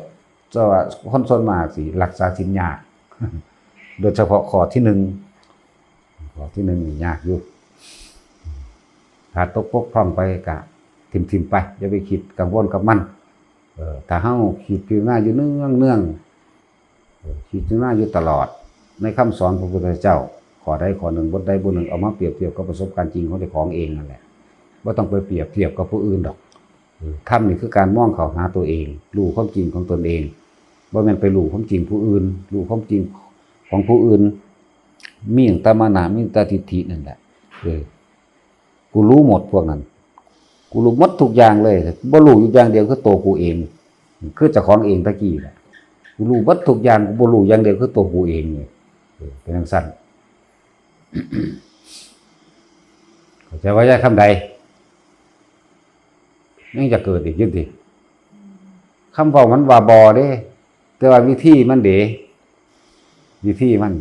แต่ว่าคนส่วนมากสิรักษาศีลยาก โดยเฉพาะข้อที่หนึ่ง ข้อที่หนึ่งนี่ยากอยู่ ถ้าตกบกพร่องไปก็ถิ่มๆไป อย่าไปคิดกังวลกับมัน เออ ถ้าเฮาคิดพิจารณาอยู่เนืองๆ เออ พิจารณาอยู่ตลอด ในคำสอนพระพุทธเจ้า ข้อใดข้อหนึ่ง บทใดบทหนึ่ง เอามาเปรียบเทียบกับประสบการณ์จริงของเจ้าของเองนั่นแหละ บ่ต้องไปเปรียบเทียบกับผู้อื่นดอก เออ ธรรมนี่คือการมองเข้าหาตัวเอง รู้ความจริงของตนเอง บ่แม่นไปรู้ความจริงผู้อื่น รู้ความจริงของผู้อื่น มีตั้งแต่มานะ มีตั้งแต่ทิฏฐินั่นแหละ เออ กูรู้หมดพวกนั้น กูรู้หมดทุกอย่างเลย บ่รู้อยู่อย่างเดียวคือตัวกูเอง คือเจ้าของเองตะกี้แหละ กูรู้หมดทุกอย่าง กูบ่รู้อย่างเดียวคือตัวกูเองนี่ เออ เป็นจั่งซั้น เข้าใจว่าย่ายคำใด ยังจะเกิดอีกอยู่ติ คำเว้ามันว่าบ่เด้ แต่ว่าวิธีมันเด้ วิธีมัน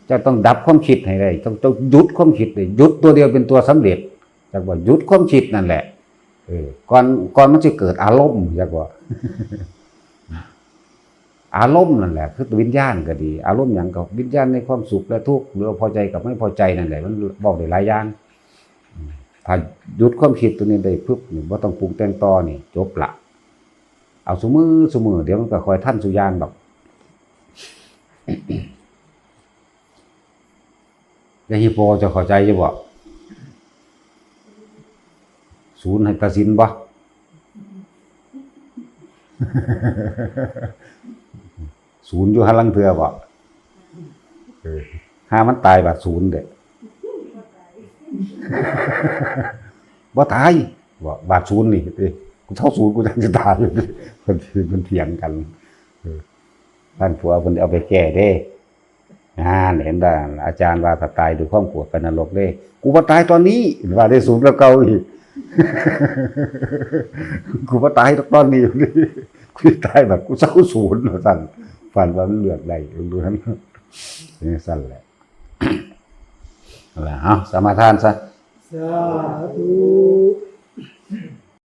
เจ้าต้องดับความคิดให้ได้ ต้อง ต้องหยุดความคิดได้ หยุดตัวเดียวเป็นตัวสำเร็จ จักว่าหยุดความคิดนั่นแหละ เออ ก่อน ก่อนมันสิเกิดอารมณ์ จักว่า อารมณ์นั่นแหละ คือวิญญาณก็ดี อารมณ์หยังก็วิญญาณในความสุขและทุกข์ หรือว่าพอใจกับไม่พอใจนั่นแหละ มันเว้าได้หลายอย่าง ถ้าหยุดความคิดตัวนี้ได้ปุ๊บนี่ บ่ต้องปรุงแต่งต่อนี่ จบละ เอาซุมื้อซุมื้อ เดี๋ยวมันก็ค่อยทันซุอย่างดอก อย่างนี้พอจะเข้าใจอยู่บ่ ศูนย์ให้ตัดสินบ่ ศูนย์อยู่หาลางเทื่อบ่ เออ หามันตายบาดศูนย์เด้ บ่ตาย บ่ บาดศูนย์นี่ เอ้ย กูเท่าศูนย์ กูจั่งสิตายอยู่เด้ เพิ่น เพิ่นเถียงกัน เออ ท่านผัวเพิ่นเอาไปแก้เด้ อ่า เห็นบ่ อาจารย์ว่าถ้าตายด้วยความโกรธไปนรกเด้ กูบ่ตายตอนนี้ ว่าได้ศูนย์กับเก่าอีก กูบ่ตายตอนนี้ กูตายแบบกูเศร้าศูนย์ ว่าซั่น ฝันว่ามันเลือกได้ ดูนั่น จั่งซั่นแหละ นั่นแหละ เอา สมาทานซะ สาธุ